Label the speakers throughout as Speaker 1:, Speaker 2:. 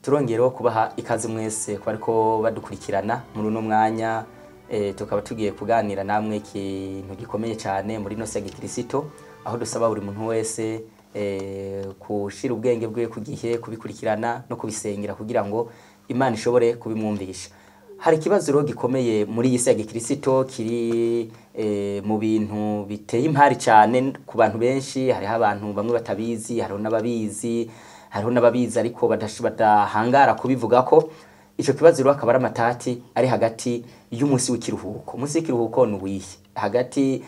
Speaker 1: Turongeraho kubaha ikaze mwese ko ariko badukurikirana muri uno mwanya. Tukaba tugiye kuganira namwe ikintu gikomeye cyane muri ino si ya gikirisito, aho dusaba buri muntu wese kushira ubwenge bwe ku gihe, kubikurikirana no kubisengera kugira ngo Imana ishobore kubimwumvisha. Hari ikibazo rero gikomeye muri iyi si ya gikirisito kiri mu bintu biteye impari cyane ku bantu benshi. Hariho abantu bamwe batabizi, hariho n'ababizi, hariho n'ababizi ariko badahangara kubivuga ko ico kibazo rero akaba ari amatati ari hagati y'umunsi w'ikiruhuko. Umunsi w'ikiruhuko ni uwihe? Hagati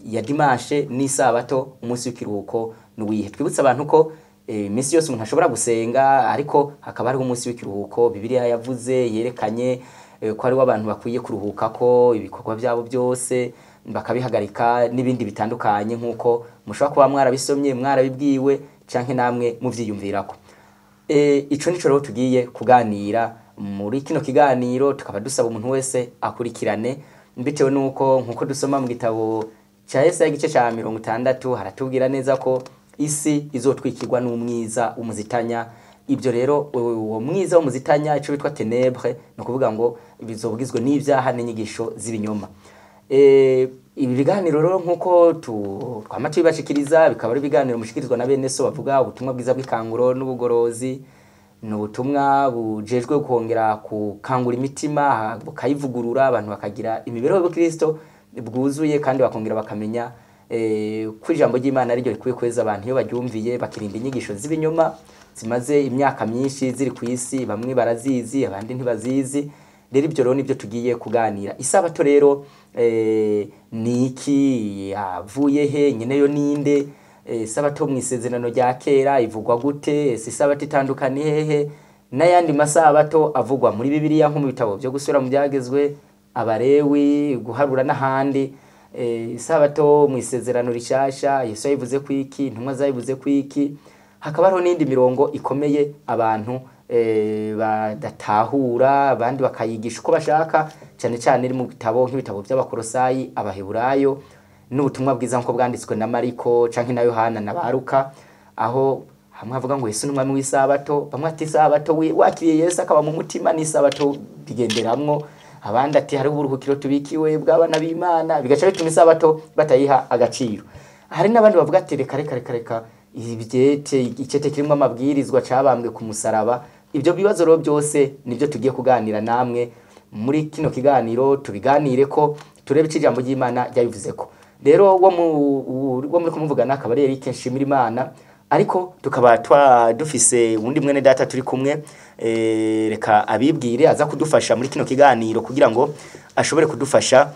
Speaker 1: ya dimanche n'isabato, umunsi w'ikiruhuko ni uwihe? Twibutse abantu ko iminsi yose umuntu ashobora gusenga, ariko hakaba hariho umunsi w'ikiruhuko Bibiliya yavuze, yerekanye ko hariho abantu bakwiye kuruhuka, ko ibikorwa byabo byose bakabihagarika n'ibindi bitandukanye, nk'uko mushobora kuba mwarabisomye, mwarabibwiwe, canke namwe muvyiyumvirako. Ico nico rero tugiye kuganira muri kino kiganiro. Tukaba dusaba umuntu wese akurikirane, bitewe nuko nkuko dusoma mu gitabo ca Yesaya igice ca 60, haratubwira neza ko isi izotwikirwa n'umwiza w'umuzitanya. Ibyo rero, uwo mwiza w'umuzitanya, ico bitwa ténèbres, ni ukuvuga ngo bizobugizwe n'ivyaha n'inyigisho z'ibinyoma. Ibi biganiro rero, nkuko twama tubibashikiriza, bikaba ari ibiganiro mushikirizwa na bene so bavuga ubutumwa bwiza bw'ikanguro n'ubugorozi. Ni ubutumwa bujejwe kongera gukangura imitima, bukayivugurura, abantu bakagira imibereho y'ubukristo bwuzuye, kandi bakongera bakamenya ko ijambo ry'Imana ariryo rikwiye kweza abantu iyo baryumviye, bakirinda inyigisho z'ibinyoma zimaze imyaka myinshi ziri ku isi. Bamwe barazizi, abandi ntibazizi. Rero ibyo rero nibyo tugiye kuganira. Isabato rero ni iki? Yavuye he? Nyeneyo ninde? Isabato mu isezerano rya kera ivugwa gute? Ese isabato itandukanye hehe n'ayandi masabato avugwa muri Bibiliya, nko mu bitabo byo gusubira mu byagezwe, Abarewi, Guharura n'ahandi? Isabato mu isezerano rishasha, Yesu yayivuze ku iki? Intumwa zayivuze ku iki? Hakaba hariho n'indi mirongo ikomeye abantu badatahura, abandi bakayigisha uko bashaka, cyane cyane iri mu bitabo nk'ibitabo by'Abakorosayi, Abaheburayo n'ubutumwa bwiza nk'uko bwanditswe na Mariko canke na Yohana na Baruka, aho hamwe havuga ngo Yesu ni umwami w'isabato. Bamwe ati isabato wakiriye Yesu akaba mu mutima n'isabato bigenderamwo, abandi ati hariho uburuhukiro tubikiwe bw'abana b'Imana, bigaca bituma isabato batayiha agaciro. Hari n'abandi bavuga ati reka reka reka reka, ibyete icete kirimo amabwirizwa cabambwe ku musaraba. Ibyo bibazo rero byose nibyo tugiye kuganira namwe muri kino kiganiro, tubiganire ko turebe icyo ijambo ry'Imana ryabivuze ko. Rero wo muri kumuvugana akaba ari Eric Nshimirimana, ariko tukaba twa dufise uwundi mwene data turi kumwe. Reka abibwire, aza kudufasha muri kino kiganiro kugira ngo ashobore kudufasha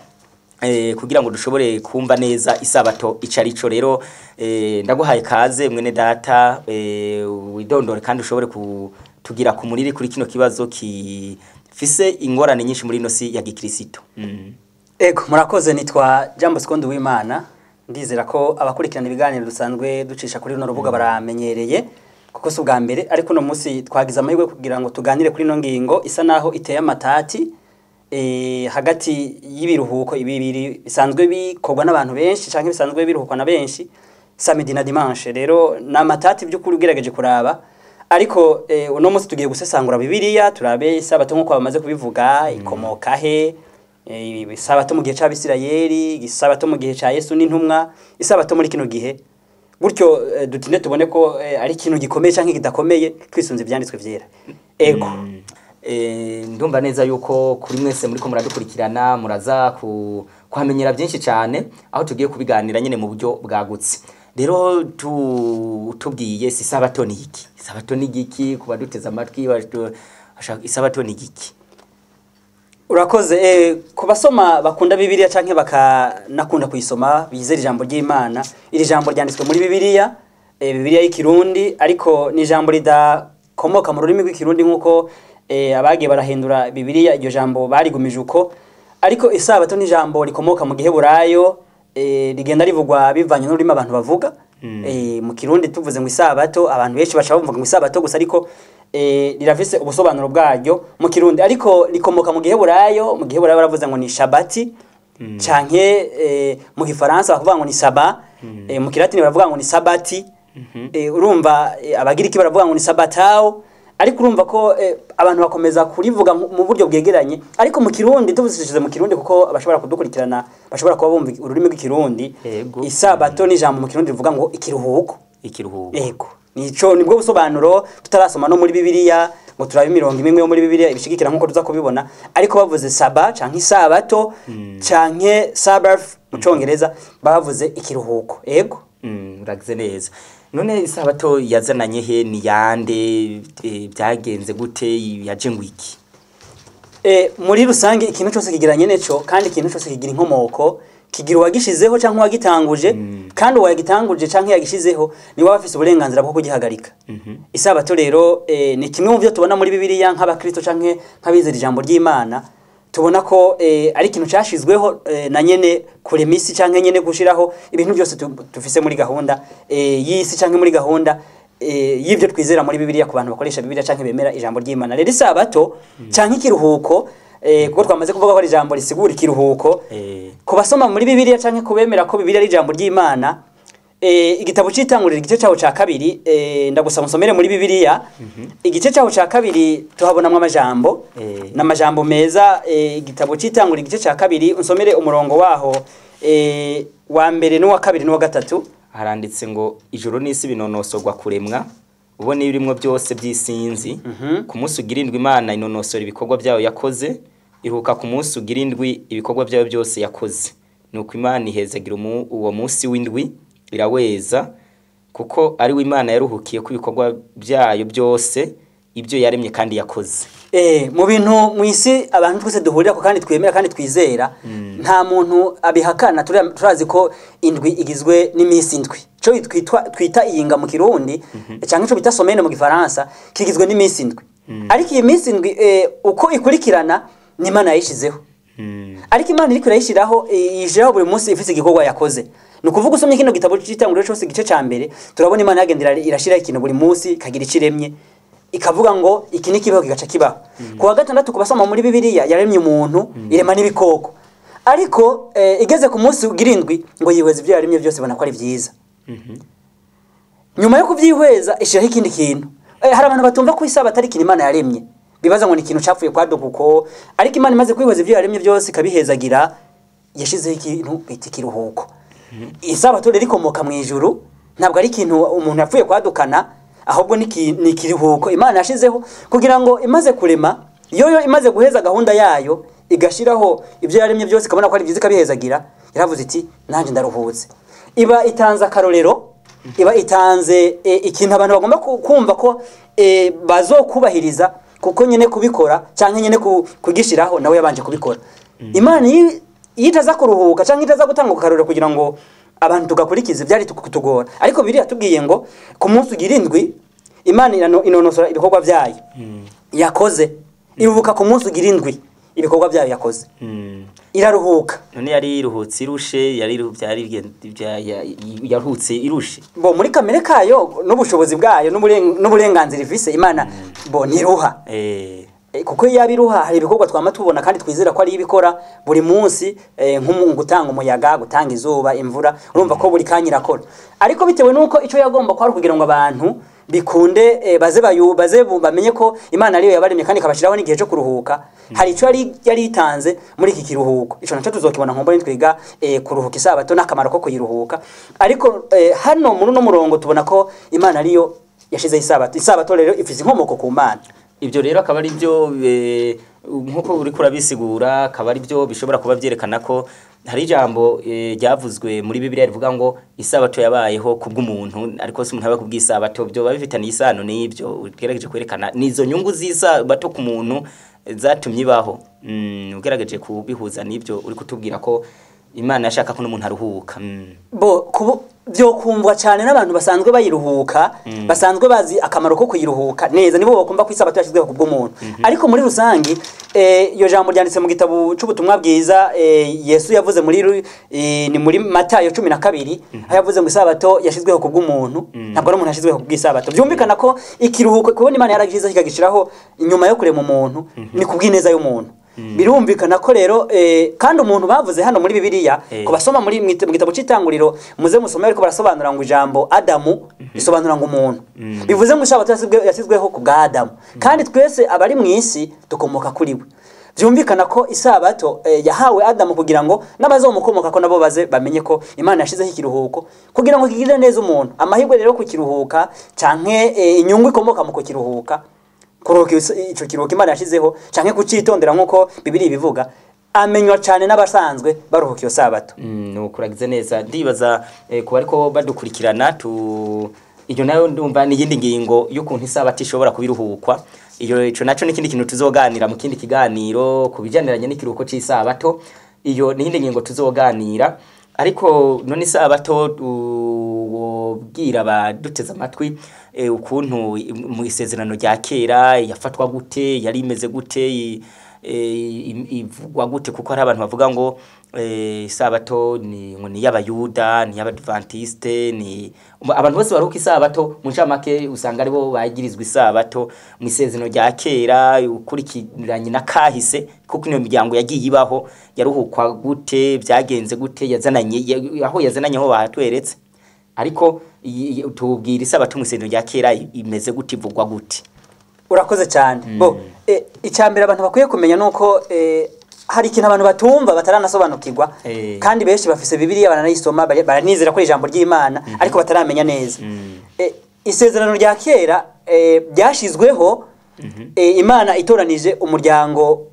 Speaker 1: kugira ngo dushobore kumva neza isabato ico arico. Rero ndaguhaye kaze mwene data, widondore kandi ushobore kutugira ku muriri kuri kino kibazo kifise ingorane nyinshi muri ino si ya gikirisito.
Speaker 2: Ego, murakoze. Nitwa Jean Bosco Nduwimana. Ndizera ko abakurikirana ibiganiro dusanzwe ducisha kuri runo rubuga baramenyereye, kuko si ubwa mbere. Ariko uno munsi twagize amahirwe kugira ngo tuganire kuri ino ngingo isa naho iteye amatati hagati y'ibiruhuko bibiri bisanzwe bikorwa n'abantu benshi canke bisanzwe biruhukwa na benshi, samedi na dimanche. Rero ni amatati by'ukuri ugerageje kuraba, ariko uno munsi tugiye gusesangura Bibiliya, turabe isabato nk'uko bamaze kubivuga ikomoka he, isabato mu gihe c'Abisirayeli, isabato mu gihe ca Yesu n'intumwa, isabato muri kino gihe. Gutyo dutinde tubone ko ari ikintu gikomeye canke kidakomeye, twisunze ivyanditswe vyera. Ego.
Speaker 1: Ndumva neza yuko kuri mwese muriko muradukurikirana muraza kuhamenyera byinshi cyane, aho tugiye kubiganira nyine mu buryo bwagutse. Rero tubwiye si isabato ni iki? Isabato ni igiki? Kuba duteze amatwi isabato ni igiki?
Speaker 2: Urakoze. Ku basoma bakunda Bibiliya canke bakanakunda kuyisoma, bizera ijambo ry'Imana, iri jambo ryanditswe muri Bibiliya, Bibiliya y'Ikirundi, ariko ni ijambo ridakomoka mu rurimi rw'Ikirundi nk'uko abagiye barahindura Bibiliya iryo jambo barigumije uko. Ariko isabato ni ijambo rikomoka mu Giheburayo, rigenda rivugwa bivanye n'ururimi abantu bavuga. Mu Kirundi tuvuze ngo isabato, abantu benshi baca bumva ngo isabato gusa, ariko rirafise ubusobanuro bwaryo mu Kirundi. Ariko rikomoka mu Giheburayo. Mu Giheburayo baravuze ngo ni shabati, canke mu Gifaransa bakavuga ngo ni sabbat, mu Kilatini baravuga ngo ni sabati. Urumva, Abagiriki baravuga ngo ni sabatao. Ariko urumva ko abantu bakomeza kurivuga mu buryo bwegeranye, ariko mu Kirundi tubishize mu Kirundi kuko abashobora kudukurikirana bashobora kuba bumva ururimi rw'Ikirundi. Isabato ni ijambo mu Kirundi rivuga ngo ikiruhuko.
Speaker 1: Ikiruhuko.
Speaker 2: Yego, nico nibwo busobanuro tutarasoma no muri Bibiliya ngo turabe imirongo imwe yo muri Bibiliya ibishigikira nkuko tuza kubibona, ariko bavuze saba canke isabato canke Sabbath mu Congereza bavuze ikiruhuko. Yego.
Speaker 1: Uragize neza. None isabato yazananye he, ni yande, byagenze gute, yaje ngo iki?
Speaker 2: Muri rusange ikintu cyose kigira neco, kandi ikintu cyose kigira inkomoko, kigira uwagishizeho canke uwagitanguje, kandi uwagitanguje canke yagishizeho ni we afise uburenganzira bwo kugihagarika. Isabato rero ni kimwe mu byo tubona muri Bibiliya nk'abakristo canke nk'abizera ijambo ry'Imana, tubona ko ari ikintu cashizweho na nyene kurema isi canke nyene gushiraho ibintu byose tufise muri gahunda y'isi canke muri gahunda y'ibyo twizera muri Bibiliya ku bantu bakoresha Bibiliya canke bemera ijambo ry'Imana. Rero isabato canke ikiruhuko, kuko twamaze kuvuga ko ari ijambo risigura ikiruhuko, ku basoma muri Bibiliya canke kubemera ko Bibiliya ari ijambo ry'Imana, igitabo c'Itanguriro igice caho ca kabiri, ndagusaba musomere muri Bibiliya igice caho ca kabiri, tuhabonamwo amajambo n'amajambo meza. Igitabo c'Itanguriro igice ca kabiri, unsomere umurongo waho wa mbere n'uwa kabiri n'uwa gatatu.
Speaker 1: Haranditse ngo ijuru n'isi binonosorwa kuremwa, ubona ibirimwo byose by'isinzi. Ku munsi ugira indwi Imana inonosora ibikorwa byayo yakoze, iruhuka ku munsi ugira indwi ibikorwa byayo byose yakoze. Nuko Imana ihezagira uwo munsi w'indwi iraweza, kuko ari we Imana yaruhukiye ku ibikorwa byayo byose ibyo yaremye kandi yakoze.
Speaker 2: Mu bintu mu isi abantu twese duhurira ko kandi twemera kandi twizera, nta muntu abihakana. Turazi ko indwi igizwe n'iminsi indwi, ico twita iyinga mu Kirundi canke ico bita semaine mu Gifaransa kigizwe n'iminsi indwi. Ariko iyi minsi indwi uko ikurikirana ni Imana yayishizeho. Ariko Imana iriko irayishiraho, iyishiraho buri munsi ifise igikorwa yakoze. Ni ukuvuga usomye kino gitabo c'Itanguriro cose igice ca mbere, turabona Imana yagendera irashiraho ikintu buri munsi ikagira iciremye, ikavuga ngo iki ni kibaho kigaca kibaho. Ku wa gatandatu ku basoma muri Bibiliya yaremye umuntu, irema n'ibikoko. Ariko igeze ku munsi ugira indwi ngo yihweza ibyo yaremye byose ibona ko ari vyiza. Nyuma yo kuvyihweza ishiraho ikindi kintu. Hari abantu batumva ko isabato ari ikintu Imana yaremye, bibaza ngo ni ikintu capfuye kwaduka uko, ariko Imana imaze kwihweza ibyo yaremye byose ikabihezagira, yashizeho ikintu bita ikiruhuko. Isabato rero ikomoka mu ijuru, ntabwo ari ikintu umuntu yapfuye kwadukana, ahubwo ni ikiruhuko Imana yashizeho kugira ngo imaze kurema, yoyo imaze guheza gahunda yayo igashiraho ibyo yaremye byose ikabona ko ari byiza ikabihezagira, yaravuze iti nanje ndaruhutse. Iba itanze akarorero, iba itanze ikintu abantu bagomba kumva ko bazokubahiriza, kuko nyene kubikora canke nyene kugishiraho nawe yabanje kubikora. Imana iyo itaza kuruhuka canke itaza gutanga akarorero kugira ngo abantu tugakurikize byari kutugora. Ariko Bibiliya yatubwiye ngo ku munsi ugira indwi Imana inonosora ibikorwa byayo yakoze, iruhuka ku munsi ugira indwi ibikorwa byayo yakoze, iraruhuka.
Speaker 1: None yari iruhutse irushe, yari yaruhutse irushe.
Speaker 2: Bo muri kamere kayo n'ubushobozi bwayo n'uburenganzira ifise Imana bo ntiruha. Kuko iyo yabiruha hari ibikorwa twama tubona kandi twizera ko ari ibikora buri munsi, nko gutanga umuyaga, gutanga izuba, imvura, urumva ko buri kanya irakora. Ariko bitewe nuko ico yagomba kwari kugira ngo abantu bikunde, baze bamenye ko Imana ariyo yabaremye kandi ikabashiraho n'igihe cyo kuruhuka, hari ico yari itanze muri iki kiruhuko. Ico naco tuzokibona nkombo nitwiga kuruhuka isabato n'akamaro ko kuyiruhuka. Ariko hano muri no murongo tubona ko Imana ariyo yashizeho isabato. Isabato rero ifise inkomoko ku Mana.
Speaker 1: Ibyo rero akaba ari byo nkuko uri kurabisigura, akaba ari byo bishobora kuba byerekana ko hari ijambo ryavuzwe muri Bibiliya rivuga ngo isabato yabayeho kubw'umuntu, ariko si umuntu aba kubw'isabato. Byo babifitaniye isano n'ibyo ugerageje kwerekana nizo nyungu z'isabato ku muntu zatumye ibaho. Ugerageje kubihuza n'ibyo uri kutubwira ko Imana yashaka ko n'umuntu aruhuka.
Speaker 2: Bo byo kumvwa cyane n'abantu basanzwe bayiruhuka, basanzwe bazi akamaro ko kuyiruhuka neza, nibo bakumva ko isabato yashizweho kubw'umuntu. Ariko muri rusangi iyo jambo ryanditse mu gitabo c'ubutumwa bwiza, Yesu yavuze muri ni muri Matayo 12, aho yavuze ngo isabato yashizweho kubw'umuntu, ntabwo ari umuntu yashizweho kubw'isabato. Byumvikana ko ikiruhuko kubona Imana yaragishizeho ikagishiraho inyuma yo kurema umuntu, ni kubw'ineza y'umuntu. Birumvikana ko rero kandi umuntu bavuze hano muri Bibiliya, ku basoma muri mu gitabo c'itanguriro, muze musome, ariko barasobanura ngo ijambo Adamu risobanura ngo umuntu. Bivuze ngo isabato yasizweho ku bwa Adamu, kandi twese abari mu isi dukomoka kuri we. Byumvikana ko isabato yahawe Adamu kugira ngo n'abazomukomoka ko nabo baze bamenye ko Imana yashizeho ikiruhuko kugira ngo kigirire neza umuntu. Amahirwe rero kukiruhuka canke inyungu ikomoka mu kukiruhuka, kuruhuka ico kiruhuko Imana yashizeho canke kucitondera nk'uko Bibiliya ibivuga, amenywa cane n'abasanzwe baruhuka iyo sabato.
Speaker 1: Nuko uragize neza. Ndibaza ku bariko badukurikirana tu iyo nayo ndumva ni iyindi ngingo y'ukuntu isabato ishobora kubiruhukwa. Iyo ico naco n'ikindi kintu tuzoganira mu kindi kiganiro ku bijaniranye n'ikiruhuko c'isabato. Iyo ni iyindi ngingo tuzoganira. Ariko none isabato wobwira abaduteze amatwi ukuntu mu isezerano rya kera yafatwa gute, yari imeze gute, ivugwa gute? Kuko hari abantu bavuga ngo isabato ni ngo ni y'abayuda, ni y'abadventiste, ni abantu bose baruhuka isabato. Mu ncamake usanga aribo bagirizwa isabato mu isezerano rya kera ukurikiranye na kahise, kuko niyo miryango yagiye ibaho yaruhukwa gute, byagenze gute, yazananye aho yazananye ho bahatweretse. Ariko tubwira isabato mu isezerano rya kera imeze gute, ivugwa gute?
Speaker 2: Urakoze cyane. Bo icya mbere abantu bakwiye kumenya nuko hari ikintu abantu batumva, bataranasobanukirwa, kandi benshi bafise Bibiliya, baranayisoma, baranizera ko ari ijambo ry'Imana, ariko bataramenya neza. Isezerano rya kera ryashizweho Imana itoranije umuryango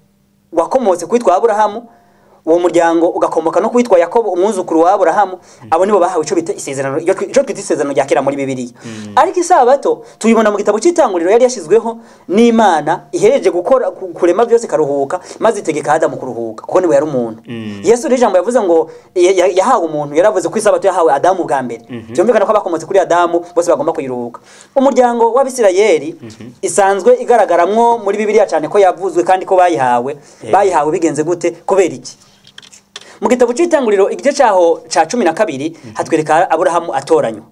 Speaker 2: wakomotse kwitwa Aburahamu, uwo muryango ugakomoka no kwitwa Yakobo, umwuzukuru wa Aburahamu. Abo nibo bahawe ico bita isezerano, ico twita isezerano rya kera muri Bibiliya. Ariko isabato tuyibona mu gitabo c'itanguriro, yari yashizweho n'Imana ihereje gukora kurema byose karuhuka, maze itegeka Adamu kuruhuka kuko niwe yari umuntu. Yesu rero ijambo yavuze ngo yahawe umuntu, yaravuze ko isabato yahawe Adamu bwa mbere. Byumvikana ko abakomotse kuri Adamu bose bagomba kuyiruhuka. Umuryango w'Abisirayeli isanzwe igaragaramwo muri Bibiliya cyane ko yavuzwe kandi ko bayihawe. Bayihawe bigenze gute, kubera iki? Mu gitabo c'itanguriro igice caho ca 12 hatwereka Aburahamu atoranywa.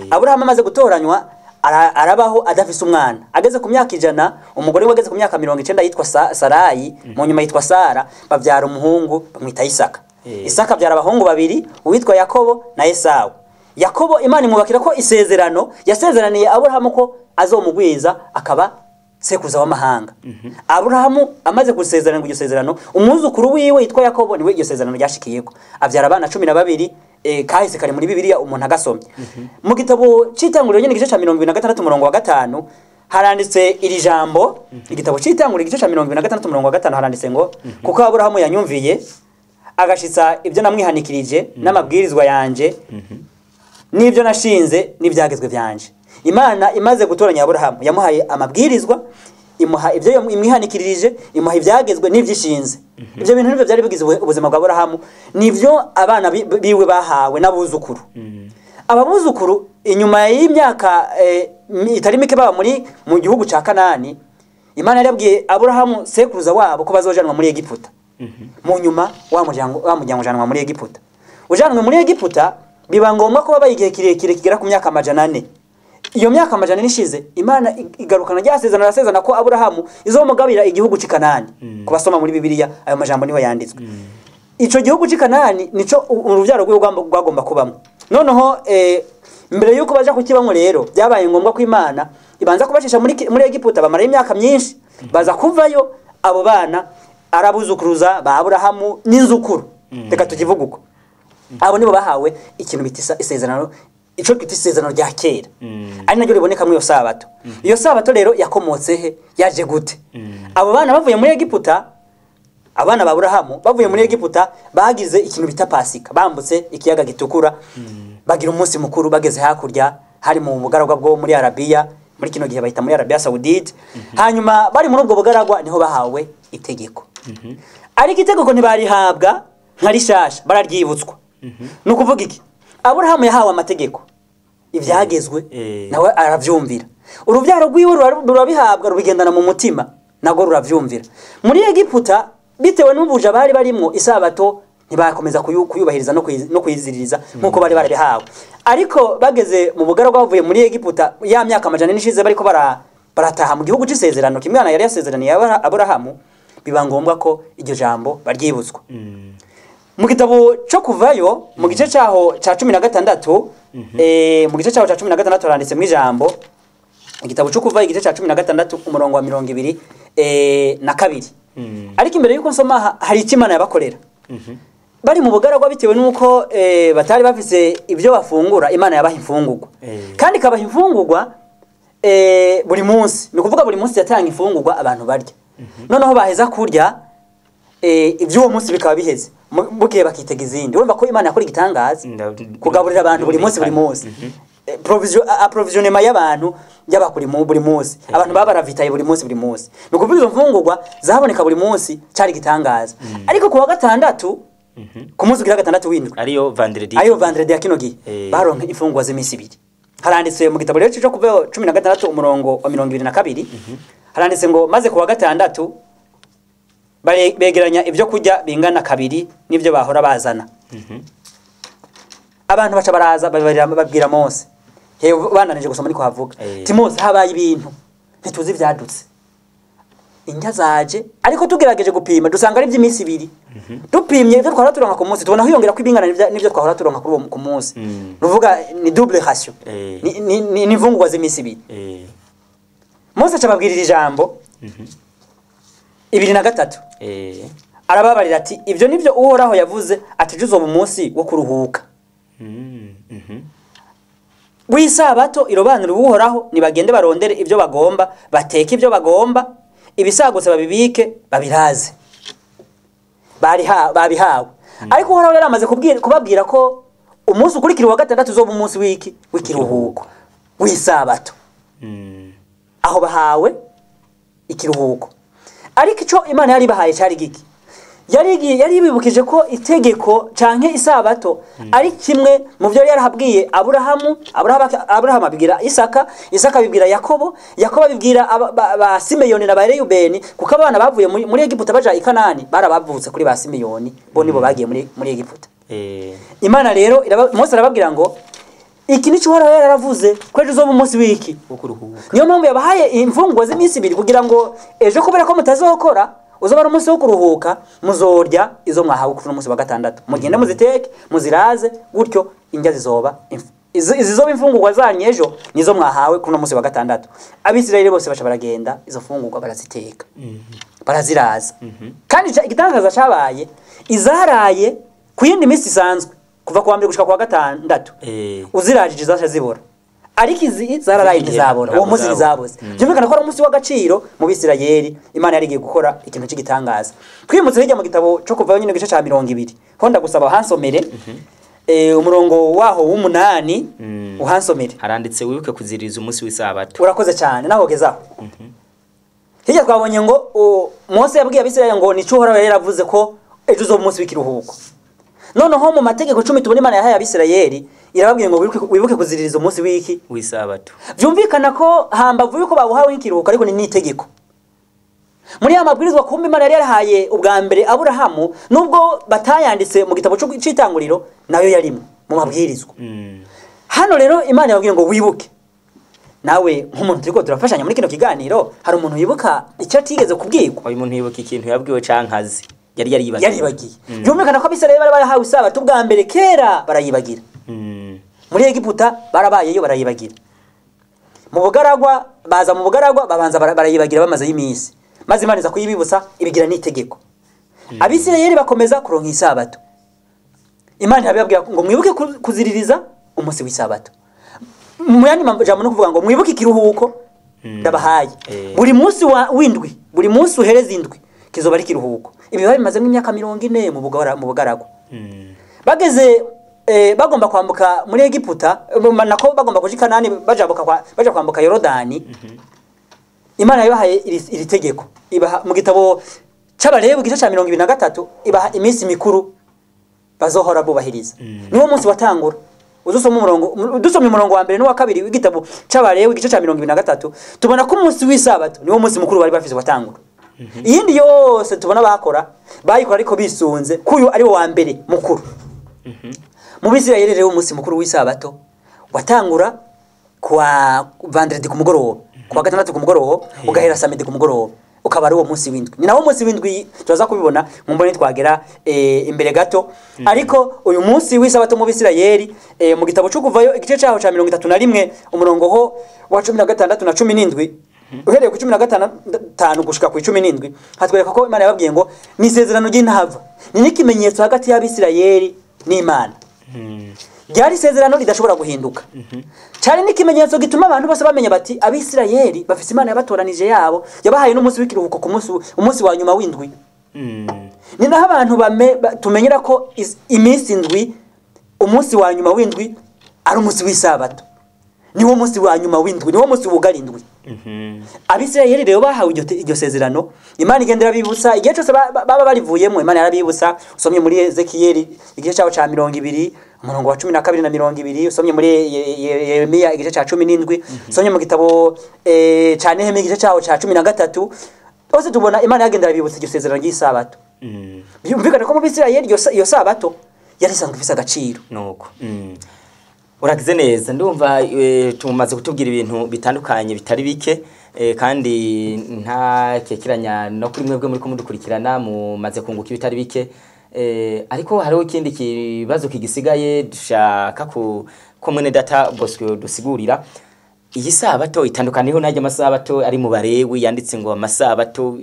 Speaker 2: Aburahamu amaze gutoranywa arabaho adafise umwana. Ageze ku myaka 100, umugore we ageze ku myaka 90 yitwa Sarayi, mu nyuma yitwa Sara, bavyara umuhungu bamwita Isaka. Isaka abyara abahungu babiri, uwitwa Yakobo na Esawu. Yakobo Imana imubakira ko isezerano yasezeraniye Aburahamu ko azomugwiza akaba sekuruza w'amahanga. Aburahamu amaze gusezerana iryo sezerano, umwuzukuru wiwe yitwa Yakobo niwe iryo sezerano ryashikiyeko. Abyara abana 12, kahise kari muri Bibiliya umuntu agasomye. Mu gitabo c'itanguriro nyene igice ca 26 umurongo wa 5 haranditse iri jambo. Igitabo c'itanguriro igice ca 26 umurongo wa 5 haranditse ngo kuko Aburahamu yanyumviye agashitsa ibyo namwihanikirije n'amabwirizwa yanje n'ibyo nashinze n'ibyagezwe byanje. Imana imaze gutoranya Aburahamu yamuhaye amabwirizwa, imuha ibyo imwihanikirije, imuha ibyagezwe n'ibyishinze. Ibyo bintu nibyo byari bigize ubuzima bwa Aburahamu, nibyo abana biwe bahawe n'abuzukuru. Ababuzukuru inyuma y'imyaka itari mike baba muri mu gihugu ca Kanani, Imana yarabwiye Aburahamu sekuruza wabo ko bazojanwa muri Egiputa. Mu nyuma wa muryango ujanwa muri Egiputa. Ujanwe muri Egiputa biba ngombwa ko babaye igihe kirekire kigera ku myaka 400. Iyo myaka 400 ishize, Imana igarukana rya sezerano yasezerana ko Aburahamu izomugabira igihugu c'i Kanani. Kubasoma muri Bibiliya ayo majambo niho yanditswe. Ico gihugu c'i Kanani nico uruvyaro rwiwe rwagomba kubamo. Noneho mbere yuko baja kukibamwo rero byabaye ngombwa ko Imana ibanza kubashisha muri Egiputa, bamara imyaka myinshi, baza kuvayo abo bana arabuzukuruza ba Aburahamu n'inzukuru. Reka tukivuga uko. Abo nibo bahawe ikintu bita isezerano, ico twita isezerano rya kera, ari naryo riboneka muri iyo sabato. Iyo sabato rero yakomotse he, yaje gute? Abo bana bavuye muri Egiputa, abana ba Aburahamu bavuye muri Egiputa bagize ikintu bita Pasika, bambutse ikiyaga gitukura, bagira umunsi mukuru. Bageze hakurya hari mu bugaragwa bwo muri Arabiya, muri kino gihe bahita muri Arabia Saudite. Hanyuma bari muri ubwo bugaragwa niho bahawe itegeko. Ariko itegeko ntibarihabwa nka rishasha, bararyibutswa. Ni ukuvuga iki? Aburahamu yahawe amategeko, ibyagezwe nawe aravyumvira. Uruvyaro rwiwe rurabihabwa, rubigendana mu mutima, nago ruravyumvira. Muri Egiputa bitewe n'ubuja bari barimwo, isabato ntibakomeza kuyubahiriza no kuyiziririza nkuko bari barabihawe. Ariko bageze mu bugaragwa bavuye muri Egiputa, ya myaka 400 ishize, bariko barataha mu gihugu c'isezerano kimwana yari yasezeraniye Aburahamu, Biba ngombwa ko iryo jambo baryibutswa. Mu gitabo cyo kuvayo, mu gice cyaho cya 16, mu gice cyaho cya 16 haranditse mu ijambo, igitabo cyo kuvayo igice cya 16 umurongo wa 22. Ariko imbere yuko nsoma hari icyo Imana yabakorera. Bari mu bugaragwa bitewe nuko batari bafise ibyo bafungura, Imana yabaha imfungurwa. Kandi ikabaha imfungurwa buri munsi. Ni ukuvuga buri munsi yatanga imfungurwa abantu barya. Noneho baheza kurya, iby'uwo munsi bikaba biheze, bukeye bakitega izindi. Urumva ko Imana yakora igitangaza kugaburira abantu buri munsi buri munsi. Approvisionnement y'abantu y'abakuri mu buri munsi. Abantu baba baravitaye buri munsi buri munsi. Ni ukuvuga izo mfungurwa zaboneka buri munsi, cyari igitangaza. Ariko ku wa gatandatu, ku munsi ugira gatandatu w'indwi,
Speaker 1: ariyo vendredi,
Speaker 2: ariyo vendredi ya kino gihe, baronka imfungurwa z'iminsi ibiri. Haranditse mu gitabo rero cyo kuvayo 16 umurongo wa 22, haranditse ngo maze ku wa gatandatu begeranya ibyo kurya bingana kabiri n'ibyo bahora bazana. Abantu baca baraza babwira Mose. Hewe bananije gusoma niko havuga. Ti Mose, habaye ibintu ntituzi byadutse. Indya zaje, ariko tugerageje gupima dusanga ari by'iminsi ibiri. Dupimye ibyo twahora turonka ku munsi, tubona hiyongera ko ibingana n'ibyo twahora turonka kuri uwo ku munsi. Nuvuga ni double ration. Ni imfungurwa z'iminsi ibiri. Mose aca ababwirira ijambo 23. Arababarira ati ibyo nivyo Uhoraho yavuze ati ejo uzoba umunsi wo kuruhuka. W'isabato irobanura Uhoraho, nibagende barondere ibyo bagomba, bateke ibyo bagomba, ibisagutse babibike babiraze. Babihawe. Ariko Uhoraho yari amaze kubabwira ko umunsi ukurikira wa gatandatu uzoba umunsi w'iki? W'ikiruhuko, w'isabato. Aho bahawe ikiruhuko. Ariko ico Imana yari bahaye cyari giki? Yari bibukije ko itegeko canke isabato ari kimwe mu byo yari yarahabwiye Aburahamu, Aburahamu abibwira Isaka, Isaka abibwira Yakobo, Yakobo abibwira ba Simeyoni na ba Reyubeni, kuko abana bavuye muri Egiputa baja i Kanani barabavutse kuri ba Simeyoni, bo nibo bagiye muri Egiputa. Imana rero Mose arababwira ngo iki nico Uhoraho yaravuze ko ejo uzoba umunsi w'iki?
Speaker 1: Wo kuruhuka.
Speaker 2: Niyo mpamvu yabahaye imfungwa z'iminsi ibiri kugira ngo ejo kubera ko mutazokora uzoba ari umunsi wo kuruhuka, muzorya izo mwahawe kuri umunsi wa gatandatu. Mugende muziteke, muziraze, gutyo indya zizoba izizoba imfungurwa zanyu ejo nizo mwahawe kuri umunsi wa gatandatu. Abisirayeli bose baca baragenda izo mfungurwa baraziteka, baraziraza. Kandi igitangaza cabaye, izaraye ku yindi minsi isanzwe kuva kuwa mbere gushika kuwa gatandatu, uzirajije zaca zibora. Ariko izi zararaye ntizabora, uwo munsi ntizaboze. Byumvikana ko ari umunsi w'agaciro mu Bisirayeli. Imana yari igiye gukora ikintu cy'igitangaza. Twimutse hirya mu gitabo cyo kuvayo nyine igice cya 20. Ho ndagusaba hansomere umurongo waho w'8, uhansomere.
Speaker 1: Haranditse wibuke kuziririza umunsi w'isabato.
Speaker 2: Urakoze cyane, naho gezaho. Hirya twabonye ngo Mose yabwiye Abisirayeli ngo nico Uhoraho yari yaravuze ko ejo uzoba umunsi w'ikiruhuko. Noneho mu mategeko 10 tubona Imana yahaye Abisirayeli irababwiye ngo wibuke kuziririza umunsi w'iki?
Speaker 1: W'isabato.
Speaker 2: Byumvikana ko hambavu yuko bawuhawe ikiruhuko, ariko ni n'itegeko. Muri ya mabwirizwa kumbe Imana yari yarahaye ubwa mbere Aburahamu, nubwo batayanditse mu gitabo c'itanguriro, nayo yarimo mu mabwirizwa. Hano rero Imana yababwiye ngo wibuke. Nawe nk'umuntu turiko turafashanya muri kino kiganiro, hari umuntu yibuka icyo atigeze kubwirwa.
Speaker 1: Uyu muntu yibuka ikintu yabwiwe cankazi yari yaribagiye.
Speaker 2: Yaribagiye. Byumvikana ko Abisirayeli bari barahawe isabato ubwa mbere kera barayibagira. Muri Egiputa barabayeyo barayibagira. Mu bugaragwa baza mu bugaragwa babanza barayibagira bamaze y'iminsi. Maze Imana iza kuyibibutsa ibigira n'itegeko. Abisirayeli bakomeza kuronka isabato. Imana irababwira ngo mwibuke kuziririza umunsi w'isabato. Mu yandi majambo no kuvuga ngo mwibuke ikiruhuko ndabahaye. Buri munsi w'indwi, buri munsi uhereza indwi kizoba ari ikiruhuko. Ibi bari bimaze imyaka 40 mu bugaragwa. Bageze bagomba kwambuka muri Egiputa, nako bagomba kuja i Kanani, baja kwambuka Yorodani. Imana yabahaye iri tegeko. Ibaha mu gitabo c'Abalewi igice ca 23, ibaha iminsi mikuru bazohora bubahiriza. Niwo munsi watangura. Udusoma umurongo wa mbere n'uwa kabiri w'igitabo c'Abalewi igice ca 23, tubona ko umunsi w'isabato niwo munsi mukuru bari bafise watangura. Iyindi yose tubona bakora, bayikora ariko bisunze kuyu ari wo wa mbere mukuru. Mu Bisirayeli rero umunsi mukuru w'isabato watangura kuwa vendredi ku mugoroba, kuwa gatandatu ku mugoroba, ugahera samedi ku mugoroba. Ukaba ari uwo munsi w'indwi. Ni nawo munsi w'indwi turaza kubibona mu mbone twagera imbere gato. Ariko uyu munsi w'isabato mu Bisirayeli, mu gitabo cyo Kuvayo igice cyaho ca 31, umurongo ho wa 16 na 17, uhereye ku 15 gushika ku 17, hatwereka ko Imana yababwiye ngo ni isezerano ry'intava, ni n'ikimenyetso hagati y'Abisirayeli n'Imana. Ryari isezerano ridashobora guhinduka. Cyari n'ikimenyetso gituma abantu bose bamenya bati Abisirayeli bafise Imana yabatoranije yabo, yabahaye n'umunsi w'ikiruhuko ku munsi, umunsi wa nyuma w'indwi. Ni naho abantu tumenyera ko iminsi indwi, umunsi wa nyuma w'indwi ari umunsi w'isabato. Niwo munsi wa nyuma w'indwi, niwo munsi wugara indwi. Abisirayeli rero bahawe iryo sezerano, Imana igendera bibutsa igihe cyose baba barivuyemo, Imana yarabibutsa. Usomye muri Ezekiyeli igice cyaho ca 20, umurongo wa 12 na 20, usomye muri Yeremiya igice ca 17, usomye mu gitabo ca Nehemiya igice cyaho ca 13, hose tubona Imana yagendera bibutsa iryo sezerano ry'isabato. Byumvikana ko mu Bisirayeli iyo sabato yari isanzwe ifise agaciro.
Speaker 1: Nuko. Uragize neza, ndumva tumaze kutubwira ibintu bitandukanye bitari bike, kandi nta kekeranya no kuri mwebwe muri ko mudukurikirana mumaze kunguka ibitari bike, ariko hariho ikindi kibazo kigisigaye dushaka ko mwene data Bosco dusigurira. Iyi sabato itandukaniyeho n'ajya amasabato ari mu Barewi yanditse ngo amasabato,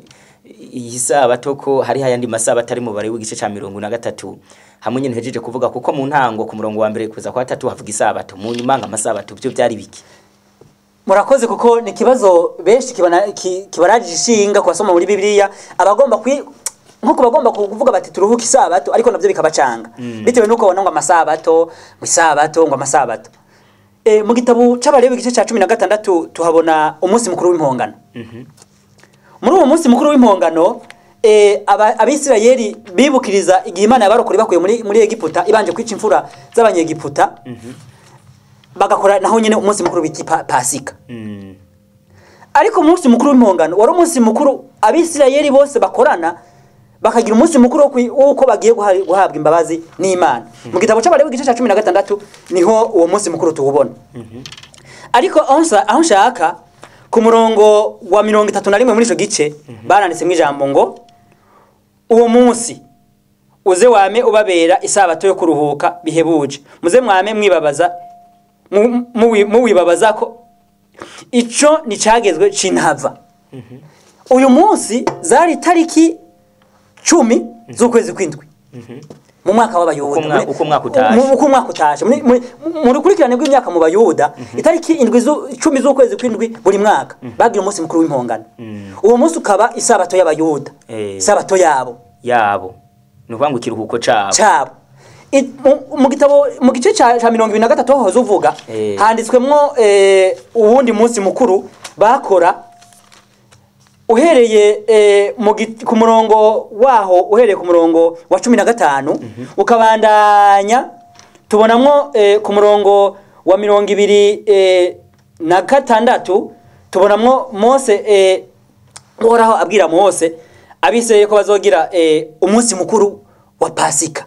Speaker 1: iyi sabato ko hari hayandi masabato ari mu Barewi igice ca 43, hamwe nyine hejeje kuvuga kuko mu ntango ku murongo wa mbere kuza kwa 3 havuga isabato, mu nyuma ngo amasabato, byo byari biki?
Speaker 2: Murakoze, kuko ni kibazo benshi kibarajije ishinga kubasoma muri Bibiliya, abagomba nkuko bagomba kuvuga bati turuhuke isabato, ariko navyo bikabacanga bitewe nuko babona ngo amasabato, ngo isabato, ngo amasabato. Mu gitabo c'Abalewi igice ca 16 tuhabona umunsi mukuru w'impongano. Muri uwo munsi mukuru w'impongano, Abisirayeli bibukiriza igihe Imana yabarokora bakuye muri Egiputa, ibanje kwica imfura z'Abanyegiputa, bagakora naho nyene umunsi mukuru bita Pasika. Ariko umunsi mukuru w'impongano wari umunsi mukuru Abisirayeli bose bakorana, bakagira umunsi mukuru w'uko bagiye guhabwa imbabazi n'Imana. Mu gitabo c'Abalewi igice ca 16 niho uwo munsi mukuru tuwubona. Ariko aho nshaka ku murongo wa 31 muri ico gice, baranditse mu ijambo ngo uwo munsi uze wame ubabera isabato yo kuruhuka bihebuje, muze mwame mwibabaza muwibabaza ko ico ni cagezwe c'intava. Uyu munsi zari tariki 10 z'ukwezi kw'indwi mu mwaka w'Abayuda,
Speaker 1: uko umwaka utashe,
Speaker 2: uko umwaka utashe mu rukurikirane rw'imyaka mu Bayuda, itariki indwi 10 z'ukwezi kw'indwi buri mwaka bagira umunsi mukuru w'impongano. Uwo munsi ukaba isabato y'Abayuda, isabato yabo
Speaker 1: ni ukuvuga ngo ikiruhuko cabo.
Speaker 2: Mu gitabo mu gice ca 23 aho uvuga handitswemwo uwundi munsi mukuru bakora uhereye ku murongo waho, uhereye ku murongo wa 15 ukabandanya tubonamwo ku murongo wa 26 tubonamwo Mose, Uhoraho abwira Mose abiseye ko bazogira umunsi mukuru wa Pasika.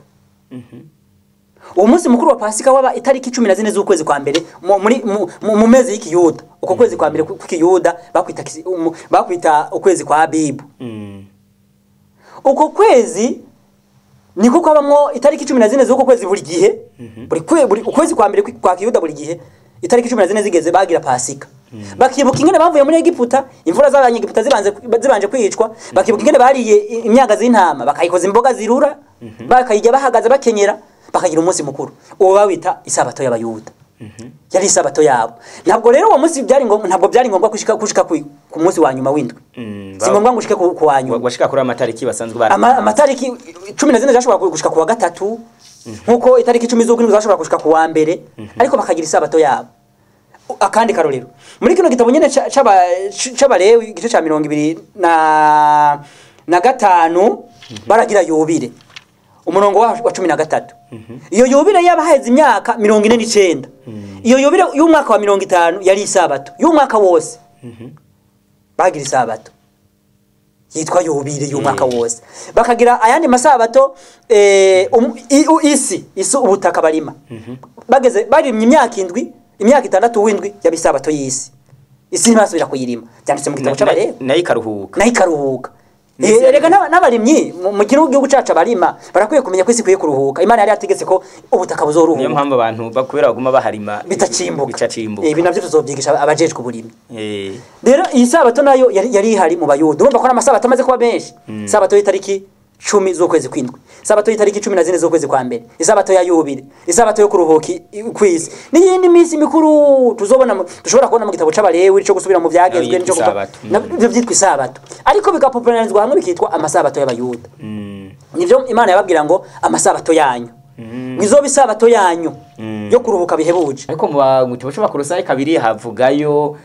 Speaker 2: Uwo munsi mukuru wa Pasika waba itariki 14 z'ukwezi kwa mbere mu mezi y'Ikiyuda. Uko kwezi kwa mbere kw'Ikiyuda bakwita ukwezi kwa Abibu. Uko kwezi niko kwabamwo itariki 14 z'uko kwezi buri gihe, buri ukwezi kwa mbere kwa Kiyuda buri gihe itariki 14 zigeze bagira Pasika. Bakibuka ingene bavuye muri Egiputa, imvura z'Abanyegiputa zibanje kwicwa, bakibuka ingene bariye imyaga z'intama, bakayikoza imboga zirura, bakayijya bahagaze bakenyera, bakagira umunsi mukuru. Uwo bawita isabato y'Abayuda. Yari isabato yabo. Ntabwo rero uwo munsi byari ngombwa, ntabwo byari ngombwa kushika ku munsi wa nyuma w'indwi. Si ngombwa ngo ushike ku wa nyuma.
Speaker 1: Washika kuri amatariki basanzwe bara.
Speaker 2: Amatariki 14 zashobora gushika ku wa gatatu, nkuko itariki 10 z'ukwindwi zashobora gushika ku wa mbere, ariko bakagira isabato yabo. Akandi karorero, muri kino gitabo nyene c'Abalewi igice ca 25 baragira yubile, umurongo wa 13. Iyo yubile yabaheze imyaka 49. Iyo yubile y'umwaka wa 50 yari isabato y'umwaka wose. Bagira isabato yitwa yubile y'umwaka wose. Bakagira ayandi masabato, isi ubutaka barima. Bageze barimye imyaka indwi, imyaka 6 w'indwi yabisabato y'isi. Isi ntibasubira kuyirima, byanditse mu gitabo c'Abalewi.
Speaker 1: Nayo ikaruhuka.
Speaker 2: Nayo ikaruhuka. Erega n'abarimyi mu gihugu cacu abarima barakwiye kumenya ko isi ikwiye kuruhuka. Imana yari yategetse ko ubutaka buzoruhuka.
Speaker 1: Niyo mpamvu abantu bakubera baguma baharima
Speaker 2: bitacimbuka.
Speaker 1: Bitacimbuka.
Speaker 2: Ibi navyo tuzovyigisha abajejwe uburimyi. Rero iyi sabato nayo yari ihari mu Bayuda. Urumva ko n'amasabato amaze kuba menshi. Sabato y'itariki 10 z'ukwezi kw'indwi, isabato y'itariki 14 z'ukwezi kwa mbere, isabato ya yubile, isabato yo kuruhuka kw'isi, n'iyindi minsi mikuru tuzobona dushobora kubona mu gitabo c'Abalewi cyo gusubira mu vyagezwe n'ico nabyo vyitwa isabato, ariko bigapopularizwa hamwe bikitwa amasabato y'Abayuda. Nivyo Imana yababwira ngo amasabato yanyu mwizoba isabato yanyu yo kuruhuka bihebuje.
Speaker 1: Ariko mu gitabo c'Abakolosayi 2 havugayo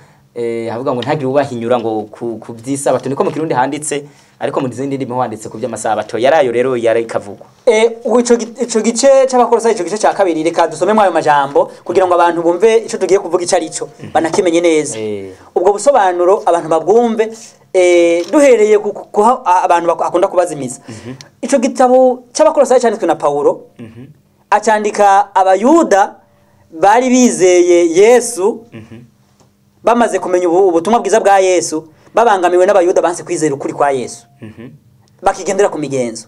Speaker 1: havuga ngo ntagire ubahinyura ngo ku by'isabato, niko mu Kirundi handitse, ariko mu zindi ndimi handitse ku by'amasabato yarayo rero yarikavugwa.
Speaker 2: Ico gice c'Abakolosayi, ico gice ca 2, reka dusome mwayo majambo kugira ngo abantu bumve ico tugiye kuvuga ico arico, banakimenye neza. Ubwo busobanuro abantu babwumve, duhereye ku abantu akunda kubazimiza. Ico gitabo c'Abakolosayi canditswe na Paulo, acandika Abayuda bari bizeye Yesu, bamaze kumenya ubutumwa bwiza bwa Yesu, babangamiwe n'Abayuda banse kwizera ukuri kwa Yesu, bakigendera ku migenzo,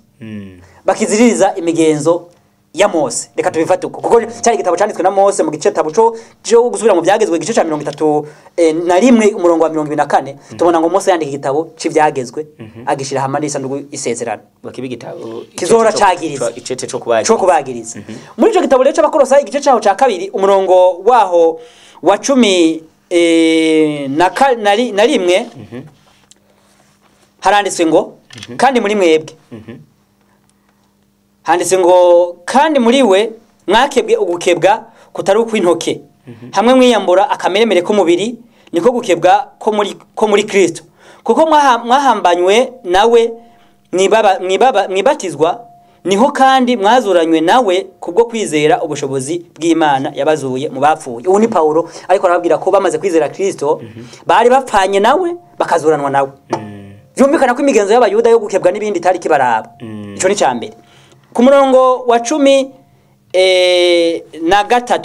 Speaker 2: bakiziririza imigenzo ya Mose. Reka tubifate uko, kuko cyari igitabo canditswe na Mose mu gice tabo cyo gusubira mu byagezwe, igice ca 31 umurongo wa 24, tubona ngo Mose yandika igitabo c'ivyagezwe, agishira hamwe n'isanduku isezerano,
Speaker 1: bakiba igitabo
Speaker 2: kizora cagiriza
Speaker 1: icece cyo
Speaker 2: kubagiriza. Muri ico gitabo rero c'Abakolosayi igice caho ca 2 umurongo waho wa 10 na rimwe, haranditswe ngo kandi muri mwebwe, handitswe ngo kandi muri we mwakebwe ugukebwa kutari ukw'intoke, hamwe mwiyambura akameremere k'umubiri, niko gukebwa ko muri Kristo, kuko mwahambanywe nawe mwibatizwa, niho kandi mwazuranywe nawe kubwo kwizera ubushobozi bw'Imana yabazuye mu bapfuye. Ubu ni Paulo ariko arababwira ko bamaze kwizera Kristo, bari bapfanye nawe bakazuranwa nawe. Byumvikana ko imigenzo y'Abayuda yo gukebwa n'ibindi itari kibaraba. Ico ni cambere. Ku murongo wa 13